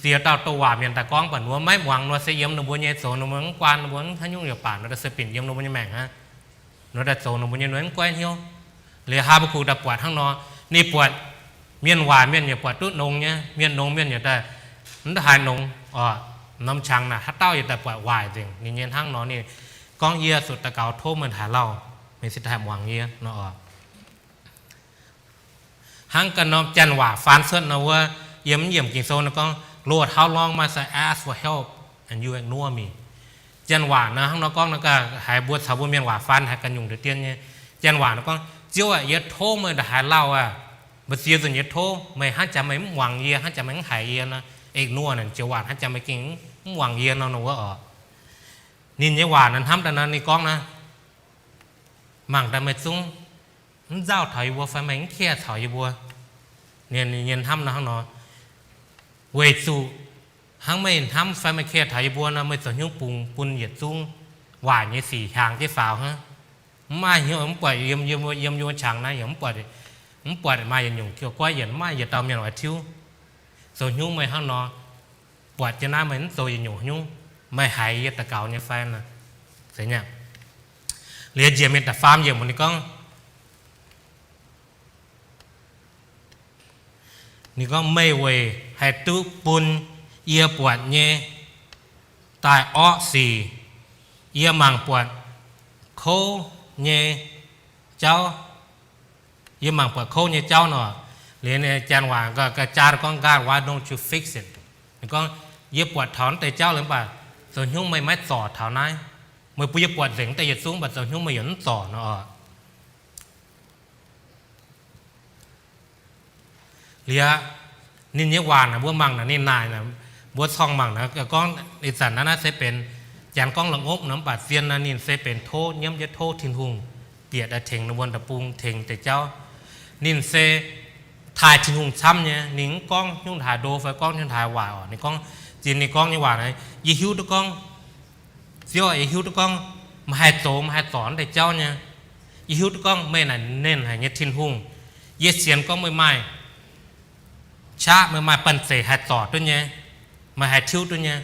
Ziex dauh douc waac mienh daaih gorngv, mv baac ninh mbuo maiv muangx, nor se yiem ninh mbuo nyei zoux, ninh mbuo mv guanh, ninh mbuo mv haaix nyungc yaac baac nor, se binc yiem ninh mbuo nyei maengc aqv. Nor daaih zoux ninh mbuo nyei, ninh mbuo mv goiv hnyouv. Liuz Haa^mbaa^gukc daaih buatc hnangv nor, ninh buatc mienh waaic mienh yaac buatc duqv nongx nyei, mienh nongx mienh yaac daaih mv daaih haaix nongx oc. Norm qangx naaic haaix dauh yaac daaih buatc waaic nzengc. Ninh nyei hnangv nor ninh gorngv, yie zuqc daux gaux tov meih haaix lauh, meih se daaih muangx yie nor oc. Hnangv ganh norm janx waac faan cuotv nor wuov, yiem mv yiemc Ging-Sou nor gorngv, Lord, how long must I ask for help and you ignore me? Janx waac nor hnangv nor gorngv nor gaax, haiz mbuo caux mbuo mienh waac faan haiz ganh nyungc deix dien nyei. Janx waac nor gorngv, Ziouv aac, yie tov meih ndongc haaix lauh aac, mbu'ziex nzunc yie tov meih, hnangv jaax meih mv muangx yie, hnangv jaax meih mv haiz yie nor, ignore naaic joux waac hnangv jaax meih gengh mv muangx yie nor, nor wuov oc. Ninh nyei waac naaic hnamv daaih nor ninh gorngv naaiv, mangc daaih meih zungv mv nzauh taux yie mbuo fai meih mv care taux yie mbuo. Ninh nyei hnamv nor hnangv nor, weic zuqc hnangv meih hnamv fai meih care taux yie mbuo nor, meih zoux hnyouv bungx bun yietc zungv waaic nyei sic hiaangx jienv faaux hnangv. Mv maaih hnyouv, mv buatc yiem, yiem, yiem yie mbuo qangx naaiv yaac mv buatc, mv buatc maaih yietc nyungc goiv yienc, mv maaih yietc dauh mienh oix tiuv. Zoux hnyouv meih hnangv nor, buatc jienv naaiv meih mv zoux yietc nyungc hnyouv, meih haiz yie daux gaux nyei fai? Liuz njiec mingh da'faam yiemc ninh gorngv, ninh gorngv, meih weic haih duqv bun yie buatc nyei daaih orqv sic. Yie mangc buatc kouv nyei jauv. Yie mangc buatc kouv nyei jauv nor. Liuz janx waac ga'jaa gorngv, God, why don't you fix it? Ninh gorngv, yie buatc taux naaiv deix jauv liuz, mv baac zoux hnyouv meih maiv zorc taux naaiv. Meih bun yie buatc nzengc naaiv deix yietc zungv, mv baac zoux hnyouv meih yaac mv zorc nor. Liuz ninh nyei waac naaic mbuo mangc naaic ninh naaic, mbuo corng mangc naaic gorngv ih zanc naaiv naaiv se benx janx gorngv la'ngopv nor, mv baac zien naaiv ninh se benx tov, nyiemv jienv tov Tin-Hungh bieqc daaih tengx ninh mbuo deic-bung, tengx deix jauv. Ninh se taaih Tin-Hungh camv nyei. Ninh mv gorngv hnyouv haaix ndo fai gorngv hnyouv haaix waac oc. Ninh gorngv, zinh ninh gorngv nyei waac naaiv, yie hiuv duqv gorngv, Ziouv aac, yie hiuv duqv gorngv meih haih zoux, meih haih zorc naaiv deix jauv nyei. Yie hiuv duqv gorngv meih naaic Nernh Haic nyei Tin-Hungh. Yie sienx gorngv meih maaih qaqv, meih maaih banh zeic haih zorc duqv nyei, meih haih tiuv duqv nyei.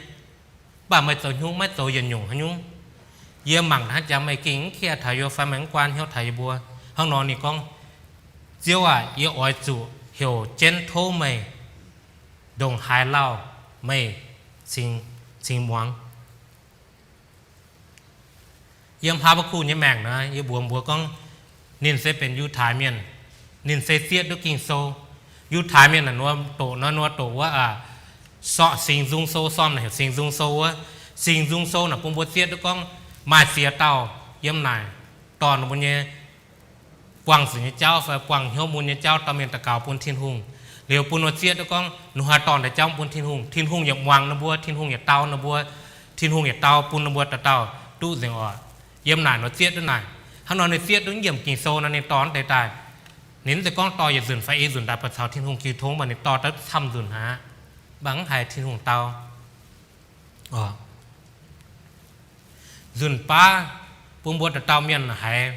Mv baac meih zoux hnyouv maiv zoux yietc nyungc haaix nyungc. Yie mangc hnangv jangx meih gengh mv kiev taux yie fai meih mv guaan hnyouv taux yie mbuo. Hnangv nor ninh gorngv, Ziouv aac, yie oix zuqc heuc jienv tov meih, ndongc haaix lauh meih cingx, cingx muangx. Yiem Haa^mbaa^gukc nyei maengc naaiv, yie mbuox mbuo gorngv, ninh se benx Yiutai Mienh, ninh se zieqv duqv Ging-Sou. Yiutai Mienh naaic nor doqc, nor doqc wuov aac, sorqv Singx Nzung Sou, sorqv naaic heuc Singx Nzung Sou wuov. Singx Nzung Sou naaic bun mbuo zieqv duqv gorngv maaih ziex dauh yiem naaic dorh ninh mbuo nyei buangh zuqc nyei jauv fai buangh hnyouv mun nyei jauv dorh mingh daux gaux bun Tin-Hungh. Liuz bun ninh zieqv duqv gorngv ninh haih dorh deix jauv bun Tin-Hungh, Tin-Hungh yietc muangx ninh mbuo, Tin-Hungh yietc dau ninh mbuo, Tin-Hungh yietc dau bun ninh mbuo dauh dauh duqv nzengc oc. Yiem naaic nor zieqv duqv naaic. Hnangv nor ninh zieqv duqv nyiemc Ging-Sou nor ninh dorh deix daaih. Ninh mv zeiz gorngv dorh yietc nzunc fai i nzunc daaih buatc caux Tin-Hungh jiu tong, mv baac ninh dorh daaih camv nzunc aqv. Mv baac mv haiz Tin-Hungh dau oc. Nzunc baav bun mbuo dauh dauh mienh haiz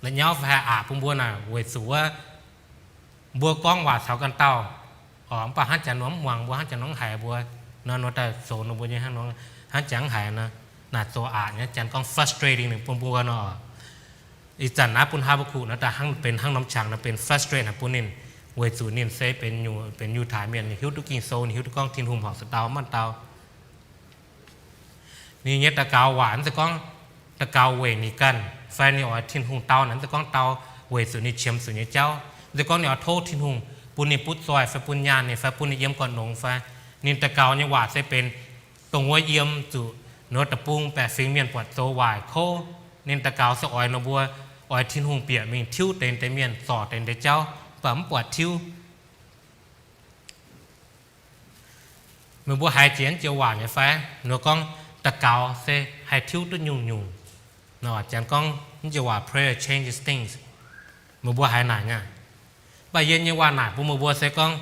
la'nyauv fai haih aqc bun mbuo naaic weic zuqc wuov mbuo gorngv waac caux ganh dauh oc, mv baac hnangv jangx nor mv muangx mbuo, hnangv jangx nor mv haiz mbuo, nor nor daaih zoux ninh mbuo nyei hnangv nor, hnangv jangx mv haiz nor, naaic zoux aqc nyei, jangx gorngv frustrating ninh bun mbuo nor oc. Ih zanc naaiv bun Haa^mbaa^gukc naaiv daaih hnangv benx hnangv norm qangx naaiv benx frustrate naaic bun ninh, weic zuqc ninh se benx, benx Yiutai Mienh, ninh hiuv duqv Ging-Sou, ninh hiuv duqv gorngv Tin-Hungh horpc se dau mv dau. Ninh nyei daux gaux waac mv zeiz gorngv daux gaux weic ninh ganh, fai ninh oix Tin-Hungh dau naaic, mv zeiz gorngv dau weic zuqc ninh qiemx zuqc nyei jauv. Mv zeiz gorngv ninh oix tov Tin-Hungh bun ninh butv zoih fai bun nyaanh ninh fai bun ninh yiem gorn-nongx fai. Ninh daux gaux nyei waac se benx dongh wuov yiem zuqc nor deic-bung baeqc fingx mienh buatc zoux waaic kouv. Ninh daux gaux se oix ninh mbuo, oix Tin-Hungh bieqc mingh tiuv deix deix mienh, zorc deix deix jauv, mv baac mv buatc tiuv. Meih mbuo haiz jiex naaiv joux waac nyei fai? Nor gorngv daux gaux se haih tiuv duqv nyungc-nyungc. Janx gorngv naaiv joux waac, prayer changes things. Meih mbuo haiz naaic nyei? Mv baac yie nyei waac naaic bun meih mbuo se gorngv,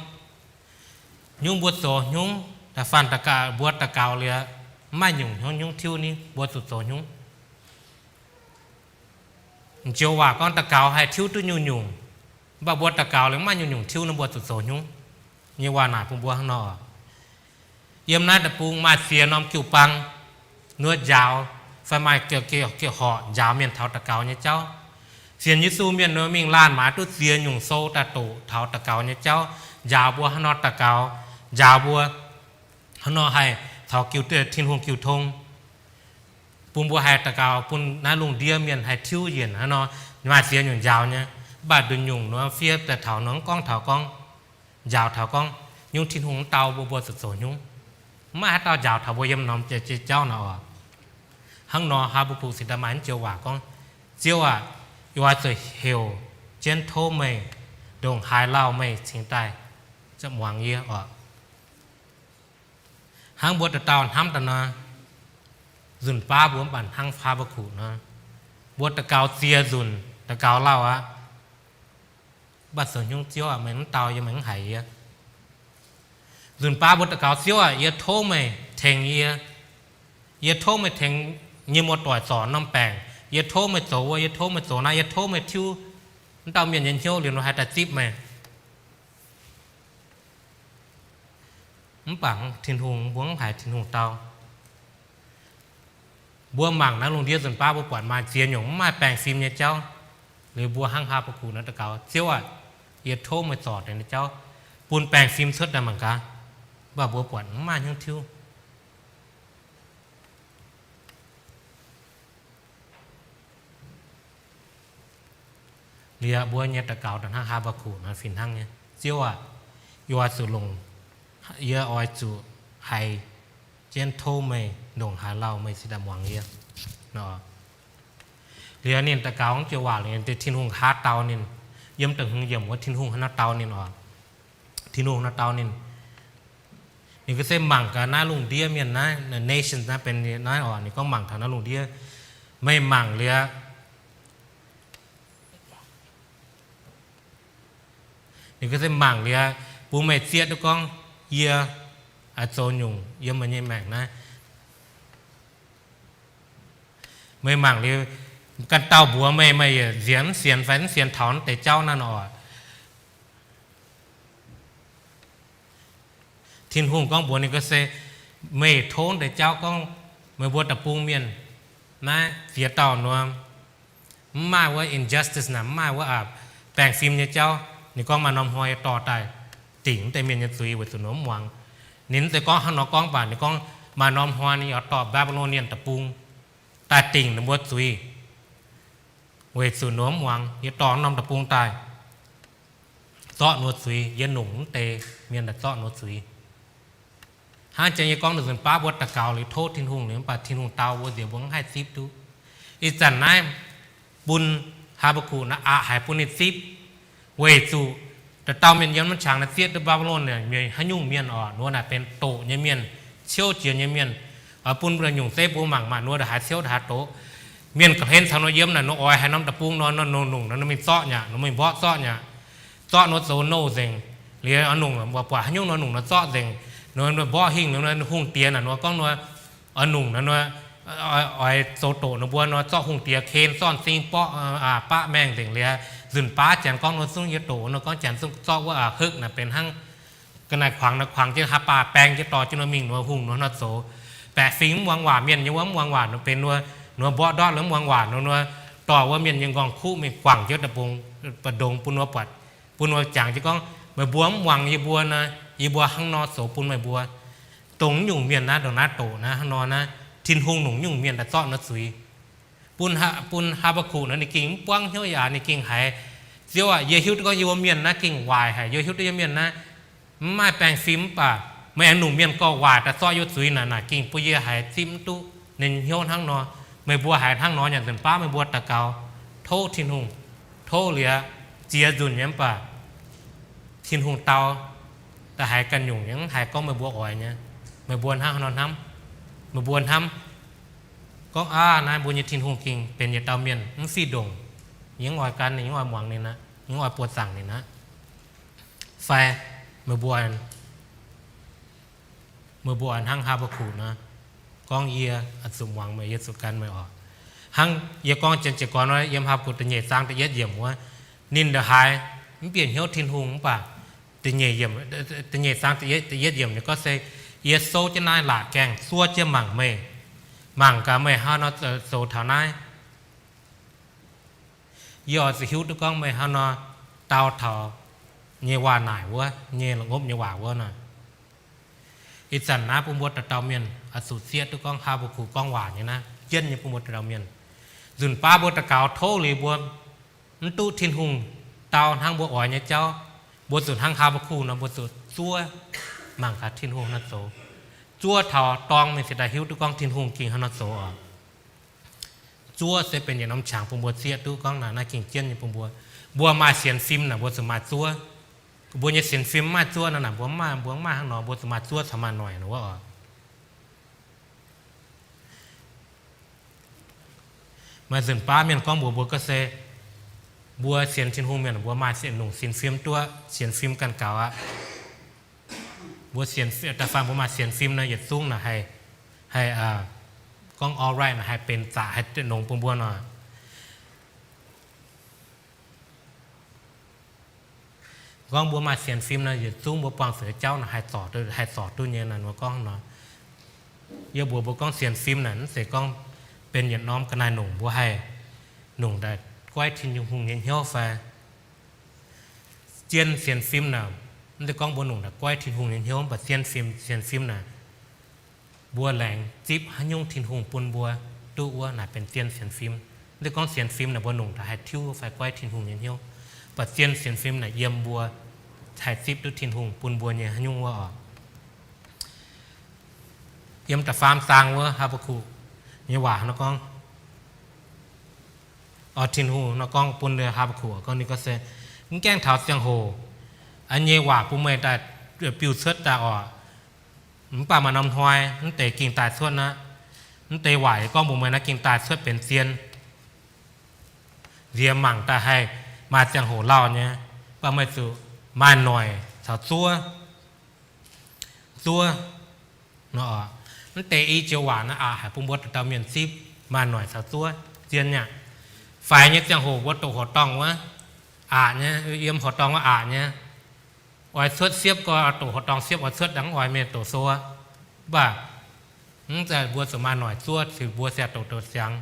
nyungc mbuo zoux nyungc, da'faanh mbuo daux gaux liuz, mv maaih nyungc hnyouv nyungc tiuv ni, mbuo zuqc zoux nyungc. Joux waac gorngv daux gaux haih tiuv duqv nyungc-nyungc, mv baac mbuo daux gaux liuz mv maaih nyungc-nyungc tiuv nor, mbuo zuqc zoux nyungc. Nyei waac naaic bun mbuo hnangv nor. Yiem naaiv deic-bung maaih ziex norm jiu-baang, nor njaaux fai maaih horqc njaaux mienh taux daux gaux nyei jauv. Sienx Yesu mienh nor mingh laanh maaiz duqv ziex nyungc sou daaih doqc taux daux gaux nyei jauv, njaaux mbuo hnangv nor daux gaux, njaaux mbuo hnangv nor haih taux Tin-Hungh jiu tong, bun mbuo haih daux gaux bun naaiv lungh ndiev mienh haih tiuv yienc hnangv nor. Maaih ziex nyungc njaaux nyei, mv baac nduqc nyungc nor fiev daaih taux nor mv gorngv taux gorngv, njaaux taux gorngv nyungc Tin-Hungh mv dau mbuo, mbuo zuqc zoux nyungc. Mv maaih haaix dauh njaaux taux mbuo yiem norm jauv naaic oc. Hnangv nor Haa^mbaa^gukc cingx daaih maaih naaiv joux waac gorngv, Ziouv aac, yie oix zuqc heuc jienv tov meih ndongc haaix lauh meih cingx daaih muangx yie oc. Hnangv mbuo dauh dauh hnamv daaih nor, nzunc baav mbuo mv baac hnangv Haa^mbaa^gukc nor, mbuo daux gaux ziex nzunc, daux gaux lauh aqv, mv baac zoux nyungc, Ziouv aac, meih mv dau yie, meih mv haiz yie. Nzunc baav mbuo daux gaux, Ziouv aac, yie tov meih tengx yie. Yie tov meih tengx yie nyei muoz-doic zorc norm baengc. Yie tov meih zoux wuov, yie tov meih zoux naaiv, yie tov meih tiuv wuov dauh mienh nyei hnyouv liuz nor haih daaih zipv meih. Mv baac Tin-Hungh, mbuo mv haiz Tin-Hungh dau. Mbuo mangc naaiv lungh ndiev nzunc baav mbuo buatc maaih ziex nyungc mv maaih baengh fim nyei jauv. Liuz mbuo hnangv Haa^mbaa^gukc nor daux gaux, Ziouv aac, yie tov meih zorc deix nyei jauv, bun baengh fim cuotv daaih mangc gaax. Mv baac mbuo buatc mv maaih hnyouv tiuv. Liuz mbuo nyei daux gaux daaih hnangv Haa^mbaa^gukc nor fih hnangv nyei, Ziouv aac, yie oix zuqc longc, yie oix zuqc haiz jienv tov meih ndongc haaix lauh meih cingx daaih muangx yie. Liuz ninh daux gaux naaiv joux waac liuz, Tin-Hungh nqa'haav dau ninh. Yiem da'hmz yiemc wuov Tin-Hungh hnangv nor dau ninh oc. Tin-Hungh nor dau ninh. Ninh ga'sie mangc gaax naaiv lungh ndiev mienh naaiv, nations naaiv benx naaiv oc. Ninh gorngv mangc taux naaiv lungh ndiev, meih mangc liuz, Ninh gorngv se mangc liuz, bun meih zieqv duqv gorngv yie oix zoux nyungc yiem meih nyei maengc naaiv. Meih mangc liuz, ganh dauh mbuox meih, meih yietc nziex mv sienx fai mv sienx taux naaiv deix jauv naaiv nor oc. Tin-Hungh gorngv mbuox ninh gorngv se, meih tov deix jauv gorngv meih mbuo deic-bung mienh naaiv ziex dauh nor, mv maaih wuov injustice naaic, mv maaih wuov baengh fim nyei jauv. Ninh gorngv maaih norm hnoi yie dorh daaih dingc wuov deix mienh nyei zuiz weic zuqc ninh mv muangx. Ninh mv zeiz gorngv hnangv nor gorngv baac ninh gorngv maaih norm hnoi ninh oix dorh Mbaa^mbi^lon Mienh deic-bung daaih dingc ninh mbuo zuiz weic zuqc ninh mv muangx. Yie dorh norm deic-bung daaih zorqv ninh mbuo zuiz, yie longc wuov deix mienh daaih zorqv ninh mbuo zuiz. Hnangv jang yie gorngv nzunc baav mbuo daux gaux liuz tov Tin-Hungh liuz mv baac Tin-Hungh dau mbuo nziex mbuo mv haih zipv duqv. Ih zanc naaiv bun Haa^mbaa^gukc naaiv aqc haic bun ninh zipv, weic zuqc dauh dauh mienh yiem norm qangx naaiv zieqv duqv Mbaa^mbi^lon naaic mienh haaix nyungc mienh oc, nor naaic benx doqc nyei mienh, ciouv jiex nyei mienh. Oix bun mbuo nyungc zeiv mbuo mangc maah, nor ndongc haaix ciouv ndongc haaix doqc. Mienh ga'hlen caux nor yiem naaic nor oix haiz norm deic-bung nor, nor nungc nor mingh zorqv nyaqc, nor mingh mborqv zorqv nyaqc, zorqv nor zoux nouh nzengc. Liuz oix nungc buatc haaix nyungc nor nungc nor zorqv nzengc, nor mborqv hingh nor, hungh diex naaic nor gorngv nor oix nungc nor, oix zoux doqc nor mbuo nor zorqv hungh diex ken zorqv m'zing borqv baqv maengh nzengc. Liuz nzunc baav janx gorngv nor zungv yie doqc nor gorngv janx zungv zorqv wuov hekv naaic benx hnangv ga'naaiv kuangx nor, kuangx jienv haaix baac baeng jienv dorh jienv nor mingh nor hungh nor nor zoux. Baeqc fingx mv muangx waac, mienh nyei wuov mv muangx waac nor benx nor, nor mborqv ndortv lorqc mv muangx waac nor, nor dorh wuov mienh nyei nqorngv-kuqv mingh guangc jienv deic-bung, mbu'ndongx bun nor buatc, bun nor jangx jienv gorngv, meih mbuo mv muangx yie mbuo nor, yie mbuo hnangv nor zoux bun meih mbuo. Dongh nyungc mienh naaiv, dongh naaiv doqc naaiv hnangv nor naaiv, Tin-Hungh longc nyungc mienh daaih zorqv nor zuiz. Bun, bun Haa^mbaa^gukc naaiv ninh gengh mv buangv hnyouv yaac ninh gengh haiz, Ziouv aah, yie hiuv duqv gorngv yie mbuo mienh naaiv gengh waaic haic. Yie hiuv duqv yie mienh naaiv mv maaih baengh fim mv baac meih aengx longc mienh gorx-waaic daaih zorqv yie zuiz naaic, naaic gengh bun yie haiz zipv mv duqv ninh hnyouv hnangv nor. Meih mbuo haiz hnangv nor nyanc nzunc baav meih mbuo daux gaux tov Tin-Hungh, tov liuz ziex nzunc nyei mv baac Tin-Hungh dau da'haiz ganh nyungc nyei, mv haiz gorngv meih mbuo oix nyei. Meih mbuo hnangv haaix nor hnamv? Meih mbuo hnamv gorngv, aav, naaiv mbuo nyei Tin-Hungh gengh benx yietc dauh mienh mv fih ndongc, yie mv oix gan ninh, yie mv oix muangx ninh aqv, yie mv oix buoqc zaangc ninh aqv, fai meih mbuo, meih mbuo oix hnangv Haa^mbaa^gukc nor, gorngv, yie zuqc muangx meih, yie zuqc gan meih oc. Hnangv yie gorngv jienv jiez gorn nor, yiem Haa^mbaa^gukc da'nyeic zaang da'yietv yiemc wuov, ninh ndongc haaix mv bieqc hnyouv Tin-Hungh mv baac da'nyeic zaang da'yietv yiemc ninh gorngv se, yie souv jienv naaiv laatc gaengh zuov jienv mangc meih, mangc gaax meih hnangv nor zoux taux naaiv. Yie oix zuqc hiuv duqv gorngv meih hnangv nor dau taux nyei waac naaic wuov, nyei la'ngopv nyei waac wuov nor. Ih zanc naaiv bun mbuo dauh dauh mienh oix zuqc zieqv duqv gorngv Haa^mbaa^gukc gorngv waac nyei naaiv jienv nyei bun mbuo dauh dauh mienh. Nzunc baav mbuo daux gaux tov liuz mbuo mv duqv Tin-Hungh dau hnangv mbuo oix nyei jauv, mbuo zuqc hnangv Haa^mbaa^gukc nor, mbuo zuqc zuov mangc gaax Tin-Hungh nor zoux. Zuov taux dorng mingh cingx daaih hiuv duqv gorngv Tin-Hungh gengh hnangv nor zoux oc. Zuov se benx yietc norm qangx bun mbuo zieqv duqv gorngv naaiv, naaiv gengh jienv nyei bun mbuo. Mbuo maaih sienx fim naaic mbuo zuqc maaih zuov. Mbuo nyei sienx fim mv maaih zuov nor naaic mbuo mv maaih, mbuo mv maaih hnangv nor, mbuo zuqc maaih zuov caux maaih noic nor wuov oc. Maaih nzunc baav mienh gorngv mbuox mbuo gorngv se, mbuo sienx Tin-Hungh mienh mbuo maaih sienx, longc sienx fim duqv, sienx fim ganh gaux aqv. Mbuo sienx, da'faanh mbuo maaih sienx fim nor yietc zungv naaic haih, haih gorngv all right naaic haih benx zaqc haih nongx bun mbuo nor. Gorngv mbuo maaih sienx fim nor yietc zungv mbuo buangh zuqc nyei jauv naaic haih zorc duqv, haih zorc duqv nyei naaic mbuo gorngv nor. Yie mbuox mbuo gorngv sienx fim naaic mv zeiz gorngv benx yietc norm ga'naaiv nongc mbuo haih, nongc daaih goiv Tin-Hungh nyei hnyouv fai. Zien sienx fim naaic mv zeiz gorngv mbuo nongc daaih goiv Tin-Hungh nyei hnyouv, mv baac zien fim, sienx fim naaic mbuo laengz zipv haaix nyungc Tin-Hungh bun mbuo duqv wuov naaic benx zien sienx fim. Mv zeiz gorngv sienx fim naaic mbuo nongc daaih haih tiuv fai goiv Tin-Hungh nyei hnyouv, mv baac zien sienx fim naaic yiem mbuo haih zipv duqv Tin-Hungh bun mbuo nyei haaix nyungc wuov oc. Yiem da'faam zaang wuov Haa^mbaa^gukc nyei waac nor gorngv, oix Tin-Hungh nor gorngv bun Haa^mbaa^gukc gorngv ninh gorngv se, mv gaengh taux ziangh hoc, yie nyei waac bun meih daaih biux cuotv daaih oc. Mv baac maaih norm hnoi mv deix gengh daaih cuotv aqv. Mv deix waac yie gorngv mbuox meih naaiv gengh daaih cuotv benx zien. Nziex mangc daaih haih maaih ziangh hoc lauh nyei, mv baac meih zuqc maaih noic caux zuov. Zuov, mv deix i joux waac naaiv aqc haic bun mbuo dauh dauh mienh zipv maaih noic caux zuov zien nyei aqv. Faix nyei ziangh hoc mbuo doqc horqc dorngh wuov, aqc nyei, yiem horqc dorngh wuov aqc nyei. Oix cuotv siepv gorx, doqc horqc dorngh siepv oix cuotv dangh oix mienh doqc sou aqv. Mv baac mbuo zuqc maaih noic zuov, mbuo se doqc doqc ziangx.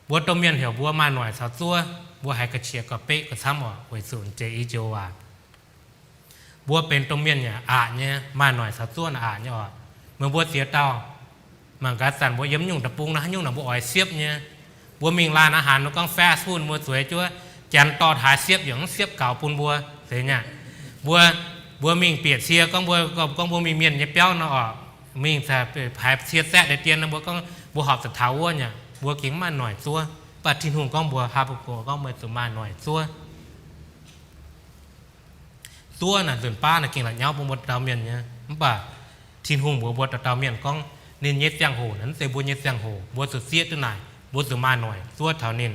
Mbuo domh mienh heuc mbuo maaih noic caux zuov, mbuo haiz ga'qiex ga'beqv ga'camv oc, weic zuqc jiex i joux waac. Mbuo benx domh mienh yaac aqc nyei, maaih noic caux zuov naaic aqc nyei oc. Meih mbuo ziex dauh, mangc gaax zanc mbuo yiem nyungc deic-bung naaiv, haaix nyungc naaic mbuo oix siepv nyei. Mbuo mingh laanh aqv, haaix nyungc gorngv fast food mbuo zueiz juov, janx dorh taaix siepv yaac mv siepv gaux bun mbuo, zeiz nyei aqv. Mbuo, mbuo mingh bieqc cie gorngv mbuo, gorngv mbuo mingh mienh nyei biauv nor oc, mingh haiz cie zaeqv deix dien nor, mbuo gorngv mbuo horpc zuqc taux wuov nyei, mbuo gengh mv maaih noic zuov. Mv baac Tin-Hungh gorngv mbuo, Haa^mbe^gukc gorngv meih zuqc maaih noic zuov. Zuov naaic nzunc baav naaic gengh la'nyauv bun mbuo dauh dauh mienh nyei. Mv baac Tin-Hungh mbuox mbuo dauh dauh mienh gorngv ninh nyei ziangh hoc naaic mv zeiz mbuo nyei ziangh hoc, mbuo zuqc zieqv duqv naaic, mbuo zuqc maaih noic zuov taux ninh.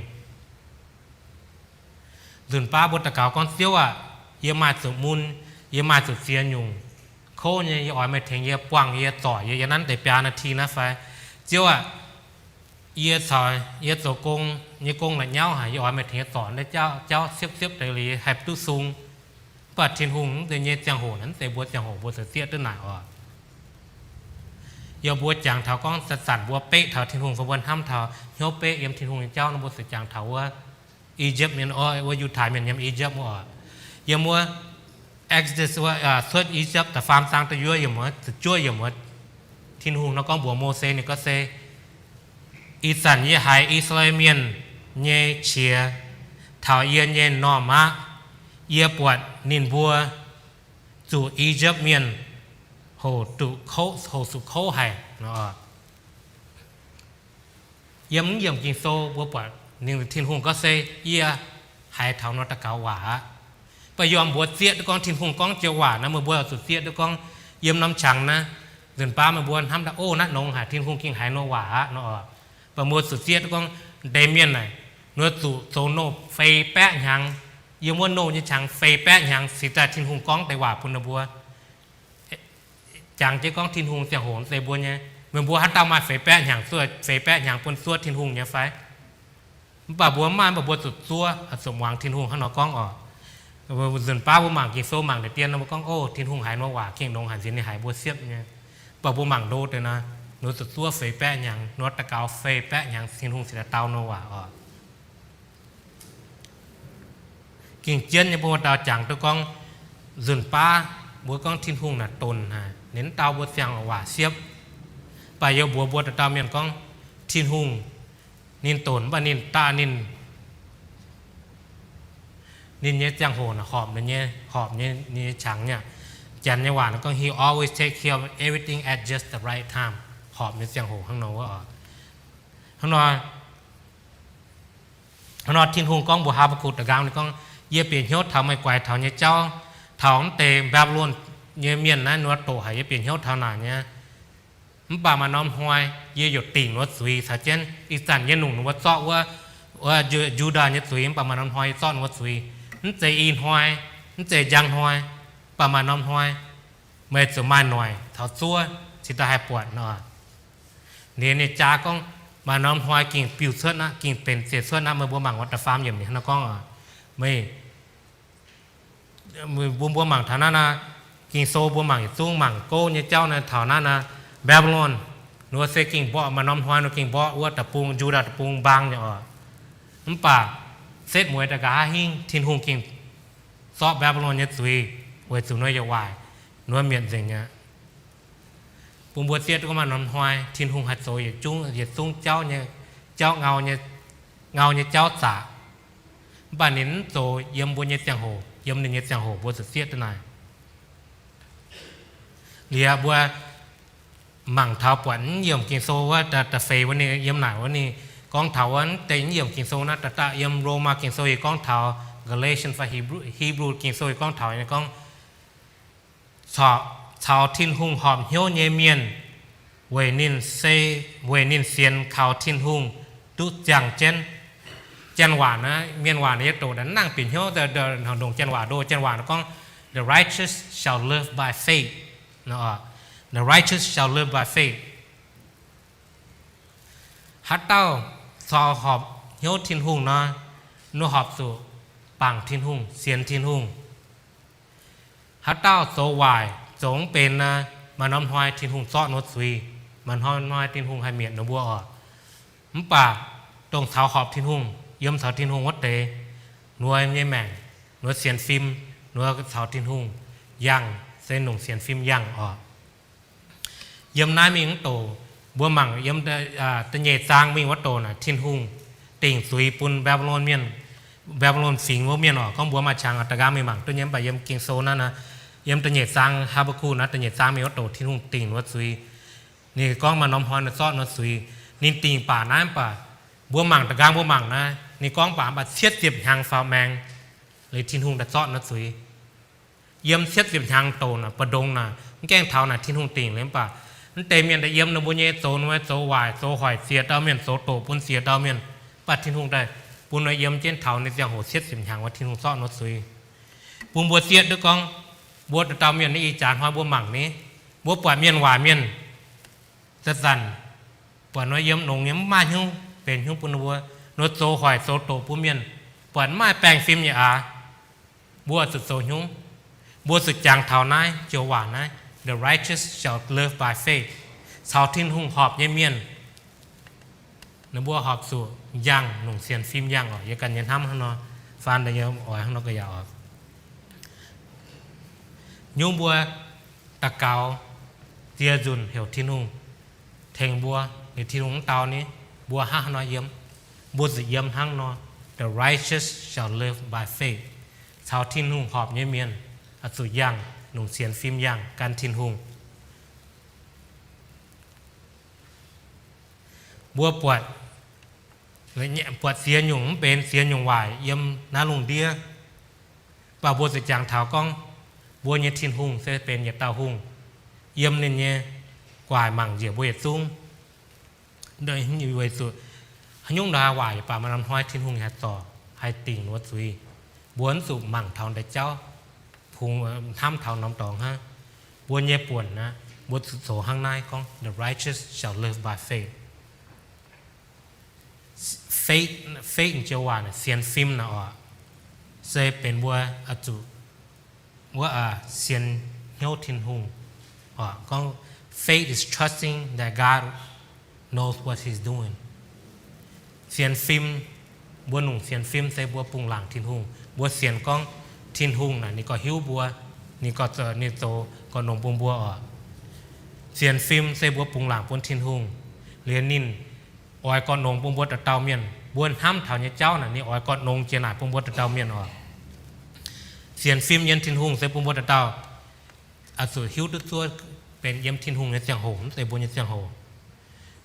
Nzunc baav mbuo daux gaux gorngv, Ziouv aah, yie maaih zuqc mun, yie maaih zuqc ziex nyungc kouv nyei, yie oix meih tengx yie buangh yie zorc yie yiem naaiv deix biaa นาที naaiv fai? Ziouv aah, yie caux yie zoux gong nyei gong la'nyauv haic, yie oix meih tengx yie zorc naaiv jauv siepv-siepv deix liuz haih duqv sung. Mv baac Tin-Hungh mv zeiz nyei ziangh hoc naaic mv zeiz mbuo ziangh hoc, mbuo zuqc zieqv duqv naaic oc. Yie mbuo jangx taux gorngv zanc-zanc mbuo beqv taux Tin-Hungh fai mbuo hnamv taux hnyouv beqv yiem Tin-Hungh nyei jauv nor, mbuo zuqc jangx taux wuov Egypt mienh, wuov Yiutai mienh yiem Egypt wuov oc. Yiem wuov Exodus wuov, Cuotv I^yipv da'faam zaang da'yuov yiemc wuov, ziepc juov yiemc wuov, Tin-Hungh nor gorngv mbuox Mose ninh gorngv se, Ih zanc yie haiz I^saa^laa^en Mienh nyei qiex taux yie nyei m'normh aqv. Yie buatc ninh mbuo zuqc I^yipv Mienh hoqc duqv kouv, hoqc zuqc kouv haic. Yiem mv yiemc Ging-Sou mbuo buatc ninh, Tin-Hungh gorngv se, Yie haiz taux nor daux gaux waac aqv. Mv baac yie mbuox zieqv duqv gorngv Tin-Hungh gorngv joux waac naaiv, meih mbuo zuqc zieqv duqv gorngv yiem norm qangx naaiv, nzunc baav meih mbuo hnamv daaih, Ov, naaiv nongx haic, Tin-Hungh gengh haiz nor waac aqv nor oc. Mv baac mbuo zuqc zieqv duqv gorngv deix mienh naaic, ninh zuqc zoux nouh feix baeqv hnyangx, yiem wuov nouh nyei qangx feix baeqv hnyangx cingx daaih Tin-Hungh gorngv deix waac bun ninh mbuo. Jangx jienv gorngv Tin-Hungh ziangh hoc mv zeiz mbuo nyei. Meih mbuo haaix dauh maaih feix baeqv hnyangx, zuov feix baeqv hnyangx bun zuov Tin-Hungh nyei fai? Mv baac mbuo mv maaih, mv baac mbuo zuqc zuov, zuqc muangx Tin-Hungh hnangv nor gorngv oc. Nzunc baav mbuo mangc Ging-Sou mangc deix dien nor, mbuo gorngv, Ov, Tin-Hungh haiz nor waac gengh nongx haic, nziex ninh haiz mbuo siepv nyei. Mv baac mbuo mangc ndo deix naaiv, ninh zuqc zuov feix baeqv hnyangx, ninh daux gaux feix baeqv hnyangx, Tin-Hungh cingx daaih dau ninh waac oc. Gengh jienv nyei bun mbuo dauh jangx duqv gorngv, nzunc baav mbuo gorngv Tin-Hungh naaic donc haic, ninh mv dau mbuo ziangh waac siepv. Mv baac yie mbuox mbuo dauh dauh mienh gorngv, Tin-Hungh ninh donc, mv baac ninh daaih ninh, ninh nyei ziangh hoc naaic horpc ninh nyei, horpc nyei, ninh nyei qangx nyei. Janx nyei waac naaic gorngv, He always take care of everything at just the right time. Horpc nyei ziangh hoc hnangv nor wuov oc. Hnangv nor, hnangv nor Tin-Hungh gorngv mbuox Haa^mbe^gukc da'nqaang ninh gorngv, Yie bieqc hnyouv taux meih guaix taux nyei jauv, taux mv deix Mbaa^mbi^lon nyei mienh naaiv ninh mbuo doqc haic, yie bieqc hnyouv taux naaic nyei. Mv baac maaih norm hnoi yie yaac dingc ninh mbuo zuiz caux jienv. Ih zanc yie nungc ninh mbuo zorqv wuov, wuov Yu-, Yudaa nyei zuiz, mv baac maaih norm hnoi yie zorqv ninh mbuo zuiz. Mv zeiz ih hnoi, mv zeiz njang hnoi, mv baac maaih norm hnoi meih zuqc maaih noic caux zuov cingx daaih haih buatc nor. Ninh, ninh jaa gorngv, maaih norm hnoi gengh biux cuotv aqv, gengh benx zeiz cuotv aqv. Meih mbuo mangc wuov da'faam yiemc ninh hnangv nor gorngv oc. Meih, mbuo, mbuo mangc taux naaiv naaiv, Ging-Sou mbuo mangc yietc zungv mangc gouv nyei jauv naaiv taux naaiv naaiv, Mbaa^mbi^lon, ninh mbuo se gengh mborqv, maaih norm hnoi ninh gengh mborqv wuov deic-bung, Yudaa deic-bung mbaang nyei oc. Mv baac setv mueiz daaih nqa'haav hingv Tin-Hungh gengh zorqv Mbaa^mbi^lon nyei zuiz weic zuqc ninh mbuo yaac waaic, ninh mbuo mietc nzengc nyei. Bun mbuo zieqv duqv maaih norm hnoi Tin-Hungh haih zoux yietc zungv, yietc zungv jauv nyei, jauv ngau nyei, ngau nyei jauv zaqc. Mv baac ninh mv zoux yiem mbuo nyei ziangh hoc, yiem ninh nyei ziangh hoc mbuo zuqc zieqv duqv naaic. Liuz mbuo mangc taux buatc mv yiemc Ging-Sou wuov da'feix wuov ninh yiem naaic wuov ninh gorngv taux wuov deix mv yiemc Ging-Sou naaiv, da'da'faanh yiem Lomaa Ging-Sou yie gorngv taux, Galatians fai Hebrew, Hebrew Ging-Sou yie gorngv taux, yie gorngv, caux Tin-Hungh horpc hnyouv nyei mienh, weic ninh se, weic ninh sienx kaux Tin-Hungh duqv ziangh jienv. Janx waac naaiv, mienh waac naaiv yie doqc naaiv nangc bieqc hnyouv, ndongc janx waac ndo, janx waac naaiv gorngv, The righteous shall live by faith. The righteous shall live by faith. Haaix dauh caux horpc hnyouv Tin-Hungh nor, ninh horpc zuqc bangc Tin-Hungh, sienx Tin-Hungh. Haaix dauh zoux waaic, zoux mv benx nor, maaih norm hnoi Tin-Hungh zorqv ninh wuov zuiz. Maaih norm hnoi Tin-Hungh haih mietc ninh mbuo oc. Mv baac dongh caux horpc Tin-Hungh, yiem caux Tin-Hungh wuov deix, ninh mbuo nyei maengc, ninh mbuo sienx fim, ninh mbuo caux Tin-Hungh yangh, se longc sienx fim yangh oc. Yiem naaiv mingh wuov douc, mbuo mangc yiem da'nyeic zaang mingh wuov douc naaic, Tin-Hungh dingc zuiz bun Mbaa^mbi^lon mienh, Mbaa^mbi^lon fingx wuov mienh oc. Gorngv mbuo maaih qangx da'nqaang mingh mangc duqv nyei, mv baac yiem Ging-Sou naaiv, yiem da'nyeic zaang, Haa^mbe^kuk naaiv da'nyeic zaang mingh wuov douc Tin-Hungh dingc wuov zuiz. Ninh gorngv maaih norm hnoi ninh zorqv wuov zuiz. Ninh dingc baac naaiv, mv baac mbuo mangc da'nqaang mbuo mangc naaiv, ninh gorngv baac, mv baac cietv ziepc hnyangx faaux maengx, liuz Tin-Hungh daaih zorqv wuov zuiz. Yiem cietv ziepc hnyangx douc naaic, mbu'ndongx naaic, mv gaengh taux naaic Tin-Hungh dingc liuz, mv baac mv deix mienh daaih yiem ninh mbuo nyei zoux, ninh mbuo zoux waaic, zoux hoic ziex dauh mienh, zoux doqc bun ziex dauh mienh. Mv baac Tin-Hungh daaih bun ninh yiem jienv taux ninh ziangh hoc cietv ziepc hnyangx wuov, Tin-Hungh zorqv wuov zuiz. Bun mbuo zieqv duqv gorngv, mbuo dauh dauh mienh naaiv, ih jaax hnoi mbuo mangc ni, mbuo buatc mienh waaic mienh zanc-zanc buatc nor yiem longx nyei, mv maaih hnyouv benx hnyouv bun ninh mbuo, nor zoux hoic zoux doqc bun mienh, buatc mv maaih baengh fim nyei aqv. Mbuo zuqc zoux hnyouv, mbuo zuqc jangx taux naaiv joux waac naaiv, The righteous shall live by faith. Caux Tin-Hungh horpc nyei mienh, ninh mbuo horpc zuqc yangh, longc sienx fim yangh oc. Yie ganh nyei hnamv hnangv nor, faan da'nyeic oix hnangv nor ga'yaauc oc. Nyungc mbuo daux gaux, ziex nzunc heuc Tin-Hungh tengx mbuo, liuz Tin-Hungh mv dau ni, mbuo hnangv haaix nor yiem? Mbuo zuqc yiem hnangv nor, The righteous shall live by faith. Caux Tin-Hungh horpc nyei mienh oix zuqc yangh, longc sienx fim yangh gan Tin-Hungh. Mbuo buatc, buatc ziex nyungc mv benx, ziex nyungc waaic yiem naaiv lungh ndiev. Mv baac mbuo zuqc jangx taux gorngv, mbuo nyei Tin-Hungh se benx yietc dauh hungh, yiem ninh nyei guaax mangc njiec mbuo yietc zungv. Weic zuqc haaix nyungc nor haih waaic, mv baac maaih norm hnoi Tin-Hungh haih zorc, haih dingc wuov zuiz. Mbuo mv zuqc mangc taux deix jauv, kungx hnamv taux norm dorngx hnangv. Mbuo nyei buonc aqv, mbuo zuqc zoux hnangv naaiv gorngv, The righteous shall live by faith. Faith, faith joux waac naaic, sienx fim naaic oc, se benx mbuo oix zuqc, wuov, sienx hnyouv Tin-Hungh. Gorngv, faith is trusting that God knows what he's doing. Sienx fim, mbuo longc sienx fim se mbuo bungx laangc Tin-Hungh. Mbuo sienx gorngv Tin-Hungh naaic ninh gauh hiuv mbuo, ninh gauh, ninh zoux gauh nongx bun mbuo oc. Sienx fim se mbuo bungx laangc bun Tin-Hungh, liuz ninh oix gauh nongx bun mbuo dauh dauh mienh. Mbuo hnamv taux nyei jauv naaic ninh oix gauh nongx jiex naaic bun mbuo dauh dauh mienh oc. Sienx fim yiem Tin-Hungh se bun mbuo dauh dauh oix zuqc hiuv duqv zuov benx yiem Tin-Hungh nyei ziangh hoc, mv zeiz mbuo nyei ziangh hoc.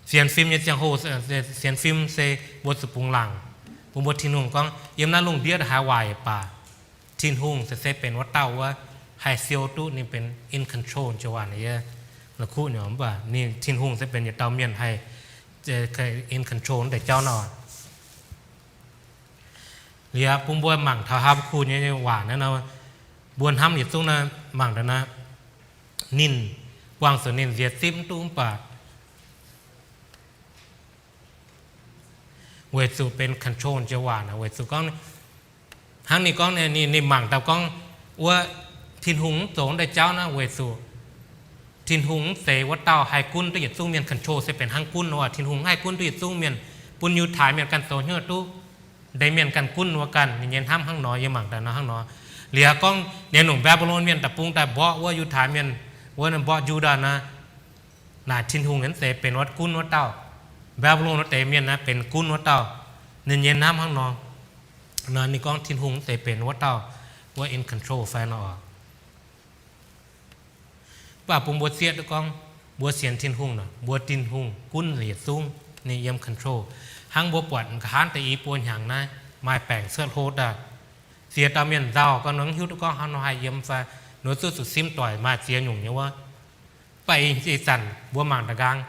Sienx fim nyei ziangh hoc, sienx fim se mbuo zuqc bungx laangc bun mbuo Tin-Hungh gorngv, yiem naaiv lungh ndiev haaix waaic baac, Tin-Hungh se, se benx wuov dauh wuov haih siou duqv, ninh benx in control joux waac naaic, yie la'kuqv nyei, mv baac ninh, Tin-Hungh se benx yietc dauh mienh haih in control wuov deix jauv nor. Liuz bun mbuo mangc taux Haa^be^kuk nyei waac naaiv nor, mbuo hnamv yietc zungv naaiv, mangc daaih naaiv, ninh, buangh zuqc ninh nziex zipv mv duqv mv baac weic zuqc benx control joux waac naaic, weic zuqc gorngv, hnangv ninh gorngv, ninh mangc daaih gorngv, wuov, Tin-Hungh mv zoux wuov deix jauv naaiv weic zuqc Tin-Hungh mv zeiz wuov dauh haih gunv duqv yietc zungv mienh, control se benx hnangv gunv nor. Tin-Hungh mv haih gunv duqv yietc zungv mienh, bun Yiutai mienh ganh zoux hnyouv duqv, deix mienh ganh gunv wuov ganh. Ninh nyei hnamv hnangv nor, yie mangc daaih nor hnangv nor. Liuz gorngv ninh longc Mbaa^mbi^lon mienh daaih bung daaih mborqv wuov Yiutai mienh, wuov mborqv Yudaa naaiv, naaic Tin-Hungh mv zeiz benx wuov gunv wuov dauh. Mbaa^mbi^lon wuov deix mienh naaiv benx gunv wuov dauh. Ninh nyei hnamv hnangv nor. Nor ninh gorngv Tin-Hungh mv zeiz benx wuov dauh wuov in control fai nor. Mv baac bun mbuo zieqv duqv gorngv, mbuo sienx Tin-Hungh nor, mbuo Tin-Hungh gunv yietc zungv, ninh yiem control. Hnangv mbuo buatc nqa'haav deix i buo hnyangx naaiv maaih baengc cuotv hlo daaih, ziex dauh mienh nzauh gau, nor mv hiuv duqv gorngv hnangv nor haih yiem fai, nor zuqc zuqc simv doic maaih ziex nyungc nyei wuov. Mv baac ih zanc mbuo mangc da'nqaang,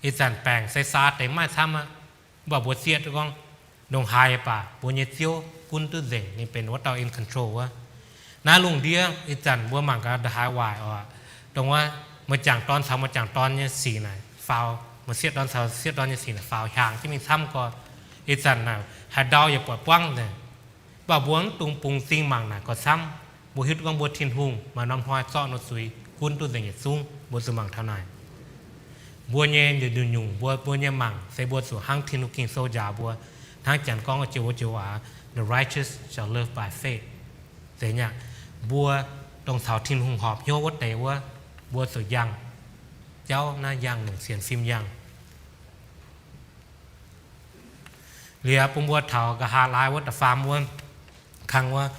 ih zanc baengc se saa deix mv maaih camv aqv. Mv baac mbuo zieqv duqv gorngv, ndongc haaix baac mbuo nyei Ziouv gunv duqv nzengc, ninh benx wuov dauh in control wuov. Naaiv lungh ndiev ih zanc mbuo mangc gaax ndongc haaix waaic oc. Dongh wuov, meih jangc dorn caux meih jangc dorn nyei sic naaic faaux, meih sieqv dorn caux sieqv dorn nyei sic naaic faaux hiaangx jienv mingh camv gorx. Ih zanc naaic haaix ndau yaac buatc buangv nzengc. Mv baac mbuo mv dungx bungx m'zing mangc naaic gorx camv. Mbuo hiuv duqv gorngv mbuo Tin-Hungh maaih norm hnoi zorqv nor zuiz gunv duqv nzengc yietc zungv. Mbuo zuqc mangc taux naaic. Mbuo nyei nyungc-nyungc mbuo, mbuo nyei mangc se mbuo zuqc hnangv Tin-Hungh Ging-Sou njaaux mbuo, hnangv janx gorngv joux wuov joux waac, The righteous shall live by faith. Zeiz nyei aqv. Mbuo dongh caux Tin-Hungh horpc hnyouv wuov deix wuov, mbuo zuqc yangh jauv naaiv, yangh longc sienx fim yangh. Liuz bun mbuo taux nqa'haav laai wuov da'faam wuov, kang wuov,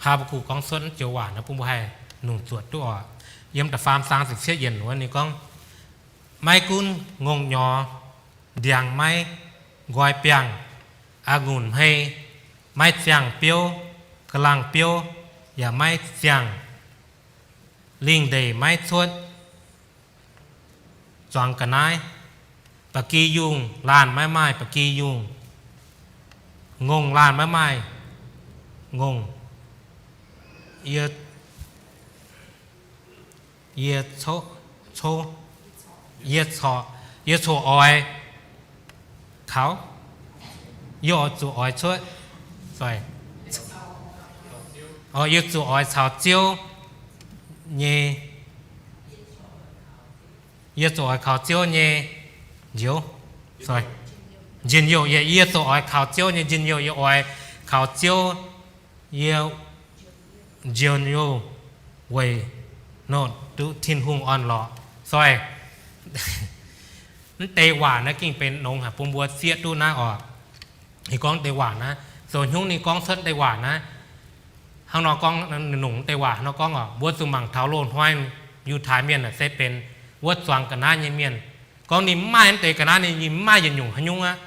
Haa^mbe^gukc gorngv cuotv joux waac naaiv bun mbuo haih nungx zuotc duqv oc. Yiem da'faam zaang ziepc cietv yiemc wuov ninh gorngv, maiv gunv ngongh nyorx, ndiangx maiv nqoi biangh, a'ngunc hmei maiv ziangh biouv, ga'langh biouv yaac maiv ziangh, lingh ndeic maiv cuotv zuangx ga'naaiv, ba'gi yungh laanh maiv maaih ba'gi yungh, ngongh laanh maiv maaih ngongh. Yie, yie, yie corc, yie corc oix kaux, yie oix zuqc oix cuotv, yie zuqc oix caux Ziouv nyei, yie zuqc oix kaux Ziouv nyei njoux, njien-youh. Yie, yie zuqc oix kaux Ziouv nyei njien-youh. Yie oix kaux Ziouv, yie njien-youh weic nor duqv Tin-Hungh orn-lorqc. Sorry, naaiv deix waac naaiv gengh benx nongx haic bun mbuo zieqv duqv naaiv oc. Ninh gorngv deix waac naaiv, zoux haaix nyungc ninh gorngv cuotv deix waac naaiv. Hnangv nor gorngv, nongc deix waac hnangv nor gorngv oc, mbuo zuqc mangc taux loz-hnoi Yiutai Mienh naaic se benx wuov zuangx ga'naaiv nyei mienh. Gorngv ninh mv maaih naaiv deix ga'naaiv, ninh mv maaih yietc nyungc haaix nyungc aqv.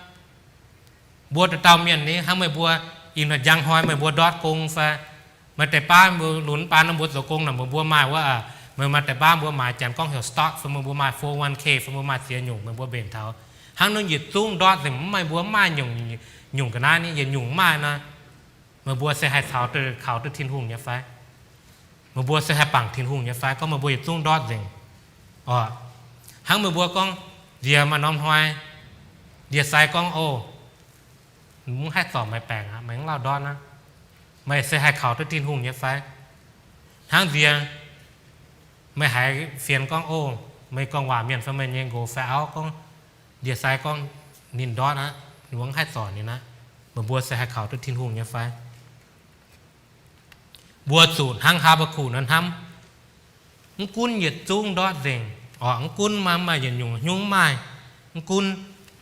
Mbuo dauh dauh mienh ni, hnangv meih mbuo ih hnoi njang hnoi meih mbuo ndortv gong fai maaih deix baav mbuo lunx baan nor mbuo zoux gong naaic, meih mbuo maaih wuov, meih maaih deix baav mbuo maaiz janx gorngv heuc stock fai meih mbuo maaih four oh one k fai mbuo maaih ziex nyungc meih mbuo mbenc taux. Hnangv nor yietc zungv ndortv nzengc, mv maaih, mbuo mv maaih nyungc, nyungc ga'naaiv ni, yietc nyungc mv maaih nor, meih mbuo se haih caux duqv, kaux duqv Tin-Hungh nyei fai? Meih mbuo se haih bangc Tin-Hungh nyei fai? Gorngv meih mbuo yietc zungv ndortv nzengc oc. Hnangv meih mbuo gorngv, nziex maaih norm hnoi ndie-sai gorngv, o, mv haih zorc meih baengc aqv, meih mv lauh ndortv aqv. Meih se haih kaux duqv Tin-Hungh nyei fai? Hnangv nziex meih haiz fienx gorngv, o, meih gorngv waac mienh fai meih nyei nqox fai auv gorngv, ndie-sai gorngv ninh ndortv aqv, ninh mv haih zorc ninh aqv, meih mbuo se haih kaux duqv Tin-Hungh nyei fai? Mbuo zuqc hnangv Haa^mbe^gukc nor hnamv. Mv gunv yietc zungv ndortv nzengc oc, mv gunv maaih, maaih yietc nyungc haaix nyungc mv maaih, mv gunv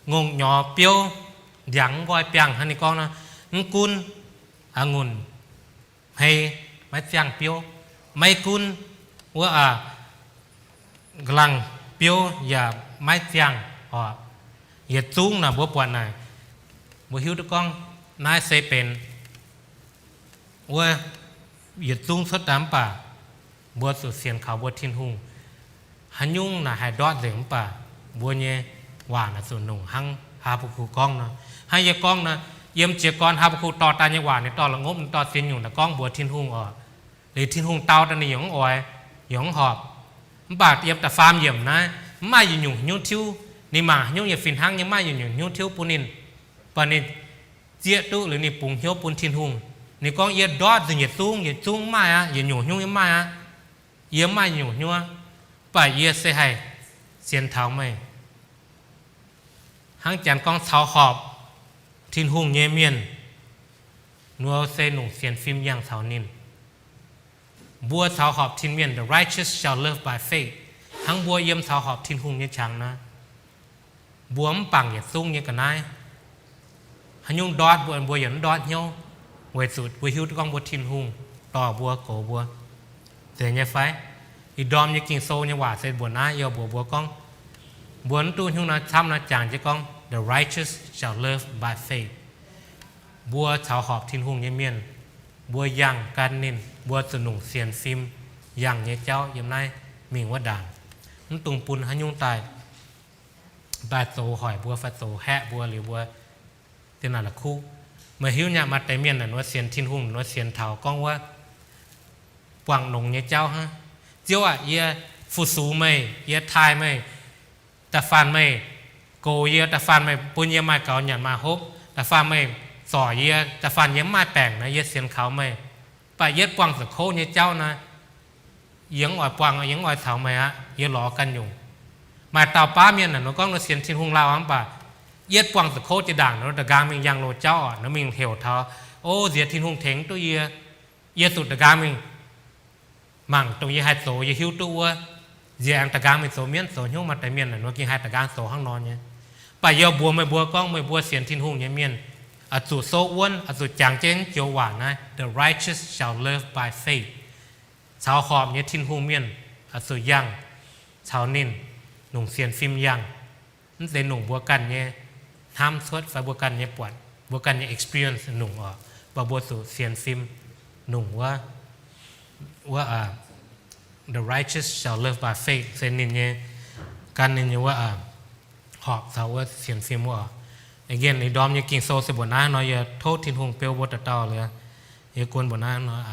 ngongh nyorx biouv, ndiangx mv nqoi biangh hnangv ninh gorngv nor, mv gunv a'ngunc hmei maiv ziangh biouv, maiv gunv wuov, aa, ga'langh biouv yaac maiv ziangh oc. Yietc zungv naaic mbuo buatc naaic, mbuo hiuv duqv gorngv naaiv se benx wuov yietc zungv cuotv daaih mv baac mbuo zuqc sienx kaux mbuo Tin-Hungh. Haaix nyungc naaic haih ndortv nzengc mv baac mbuo nyei waac naaic zuqc nongc hnangv Haa^mbe^gukc gorngv nor. Hnangv yie gorngv nor, yiem jiez gorn Haa^mbe^gukc dorh daaih nyei waac, ninh dorh la'ngopv, ninh dorh ziex nyungc naaic gorngv mbuox Tin-Hungh oc. Liuz Tin-Hungh dau daaih ninh yaac mv oix, yaac mv horpc. Mv baac yiem da'faam yiemc naaiv, mv maaih yietc nyungc hnyouv tiuv. Ninh mangc haaix nyungc yaac fih hnangv nyei, mv maaih yietc nyungc hnyouv tiuv bun ninh. Mv baac ninh zieqv duqv liuz ninh bungx hnyouv bun Tin-Hungh. Ninh gorngv, yie ndortv nzengc yietc zungv, yietc zungv mv maaih aqv, yietc nyungc hnyouv yaac mv maaih aqv. Yie mv maaih nyungc hnyouv, mv baac yie se haih sienx taux meih. Hnangv janx gorngv caux horpc Tin-Hungh nyei mienh, nor se nongc sienx fim yangh caux ninh. Mbuo caux horpc Tin mienh, the righteous shall live by faith. Hnangv mbuo yiem caux horpc Tin-Hungh nyei qangx nor, mbuo mv bangc yietc zungv nyei ga'naaiv. Haaix nyungc ndortv mbuo, mbuo yaac mv ndortv hnyouv, weic zuqc mbuo hiuv duqv gorngv mbuo Tin-Hungh dorh mbuo, goux mbuo. Zeiz nyei fai? Ih ndorm nyei Ging-Sou nyei waac se mbuox naaiv, yie mbuox mbuo gorngv, mbuo mv duqv hnyouv nor camv nor jangx jienv gorngv, the righteous shall live by faith. Mbuo caux horpc Tin-Hungh nyei mienh, mbuo yangh gan ninh, mbuo zuqc nongc sienx fim yangh nyei jauv yiem naaiv mingh wuov ndaangc. Mv dungx bun haaix nyungc daaih, daaih zoux hoic mbuo fai zoux haeqv mbuo liuz mbuo ziex naaic la'kuqv. Meih hiuv nyei, maaih deix mienh naaic nor sienx Tin-Hungh nor sienx taux gorngv wuov, buangh longx nyei jauv hnangv. Ziouv aah, yie fu-sux meih, yie taaih meih, da'faanh meih goux yie, da'faanh meih bun yie maaih gaux nyanc maaih hopv, da'faanh meih zorc yie, da'faanh yie mv maaih baengc naaiv yie sienx kaux meih. Mv baac yietv buangh zuqc kouv nyei jauv naaiv, yie mv oix buangh, yie mv oix caux meih aqv, yie lorz ganh nyungc. Maaih dauh baav mienh naaic nor gorngv nor sienx Tin-Hungh lauh aqv, mv baac yietv buangh zuqc kouv jiex ndaangc nor da'nqaang mingh yangh loz jauv oc, nor mingh heuc taux, O, nziex Tin-Hungh tengx duqv yie. Yie zuqc da'nqaang mingh mangc dongh yie haih zoux, yie hiuv duqv wuov, nziex aengx da'nqaang mingh zoux mienv zoux hnyouv. Maaih deix mienh naaic nor ging haih da'nqaang zoux hnangv nor nyei. Mv baac yie mbuox meih mbuo gorngv meih mbuo sienx Tin-Hungh nyei mienh oix zuqc souv wuonv, oix zuqc jangx jienv joux waac naaiv, The righteous shall live by faith. Caux horpc nyei Tin-Hungh mienh oix zuqc yangh caux ninh nungc sienx fim yangh. Mv zeiz nungc mbuo ganh nyei hnamv cuotv fai mbuo ganh nyei buatc, mbuo ganh nyei experience nungc oc. Mv baac mbuo zuqc sienx fim nungc wuov, wuov, The righteous shall live by faith, se ninh nyei, gan ninh nyei wuov horpc caux wuov sienx fim wuov oc. Again, ih ndorm nyei Ging-Sou se mbuoqc naaiv nor, yie tov Tin-Hungh beu mbuo dauh dauh liuz, yie guon mbuoqc naaiv nor,